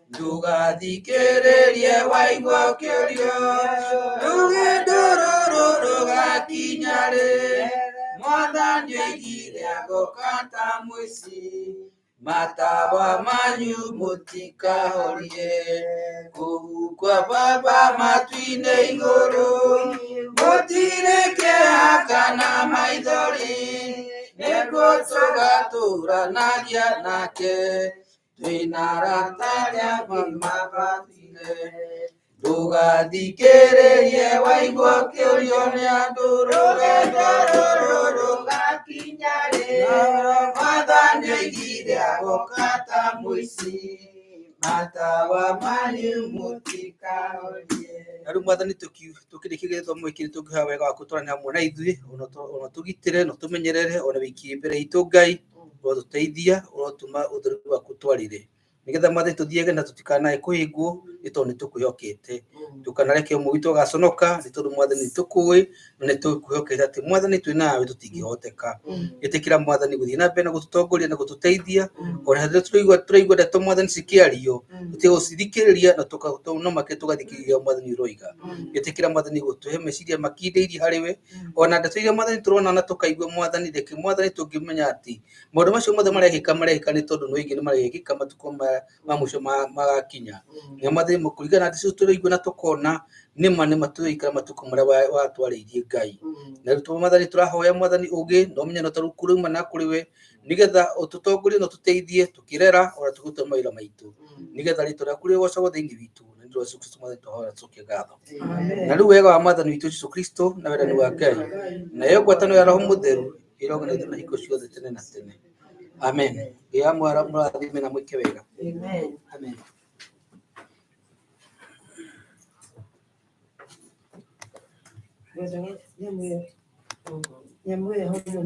Ndũgathikĩrĩrie waigua ũkĩũrio, rũgendo rũrũ rũgakinya rĩ? Mwathani oigire agoka ta mũici, matawa manyu mũtikahorie. Kũu kwa Baba matu-inĩ igũrũ, gũtirĩ kĩeha kana maithori, nĩkuo tũgatũranagia nake, twĩna arata arĩa mabatire. Ndũgathikĩrĩrie waigua ũkĩũrio nĩ andũ, rũgendo rũrũ rũgakinya rĩ? Mwathani oigire agoka ta mũici, matawa manyu mũtikahorie. Na rĩu Mwathani, tũkĩrĩkia gĩthomo gĩkĩ, nĩtũngĩhoya wega waku tũrane hamwe na ithuĩ, ona tũgitĩre na ũtũmenyerere ona wĩikie mbere itũ. Ngai, ũrotũteithia, ũrotũma ũtheru waku twarĩre. Nĩgetha Mwathani tũthiage na tũtikanae kũhĩngwo nĩ tondũ nĩ tũkwĩhokete. Ndũkanareke ũmwe witũ agaconoka nĩ tondũ Mwathani nĩ tũkũĩ na nĩ tũkwĩhokete atĩ Mwathani twĩ nawe tũtingĩhoteka. Ĩtĩkĩra Mwathani gũthiĩ na mbere na gũtũtongoria na gũtũteithia ona rĩrĩa tũraigua ndeto Mwathani cikĩario tũtige gũcithikĩrĩria na no makĩria tũgathikĩrĩria Mwathani ũroiga. Ĩtĩkĩra Mwathani gũtũhe meciria makindĩirie harĩ we ona ndeto iria Mwathani tũrona na tũkaigua Mwathani reke Mwathani tũngĩmenya atĩ maũndũ macio mothe marekĩka marekĩka nĩ tondũ nĩ ũingĩ nĩ marekĩka matukũ ma mũico magakinya. Na Mwathani kũringana na ndeto icio tũraigua na tũkona nĩma nĩma tũraikara matukũ marĩa watwarĩirie Ngai. Na rĩu Mwathani tũrahoya Mwathani ũgĩ na ũmenyo na ũtaũku ũrauma na kũrĩ we nĩgetha ũtũtongorie na ũtũteithie tũkĩrera ona tũkĩruta mawĩra maitũ nĩgetha rĩtwa rĩaku rĩgocagwo thĩinĩ witũ na nĩ ũndũ wa Jesũ Kristo Mwathani twahoya tũcokie ngatho. Na rĩu wega wa Mwathani witũ Jesũ Kristo na wendani wa Ngai nayo ngwatanĩro ya Roho Mũtheru ĩrogana ithuĩ na hingo ciothe tene na tene. Amen. Ngai amũrathime na mwĩke wega. Amen. Amen. Nyamũ ĩyo. Nyamũ ĩyo.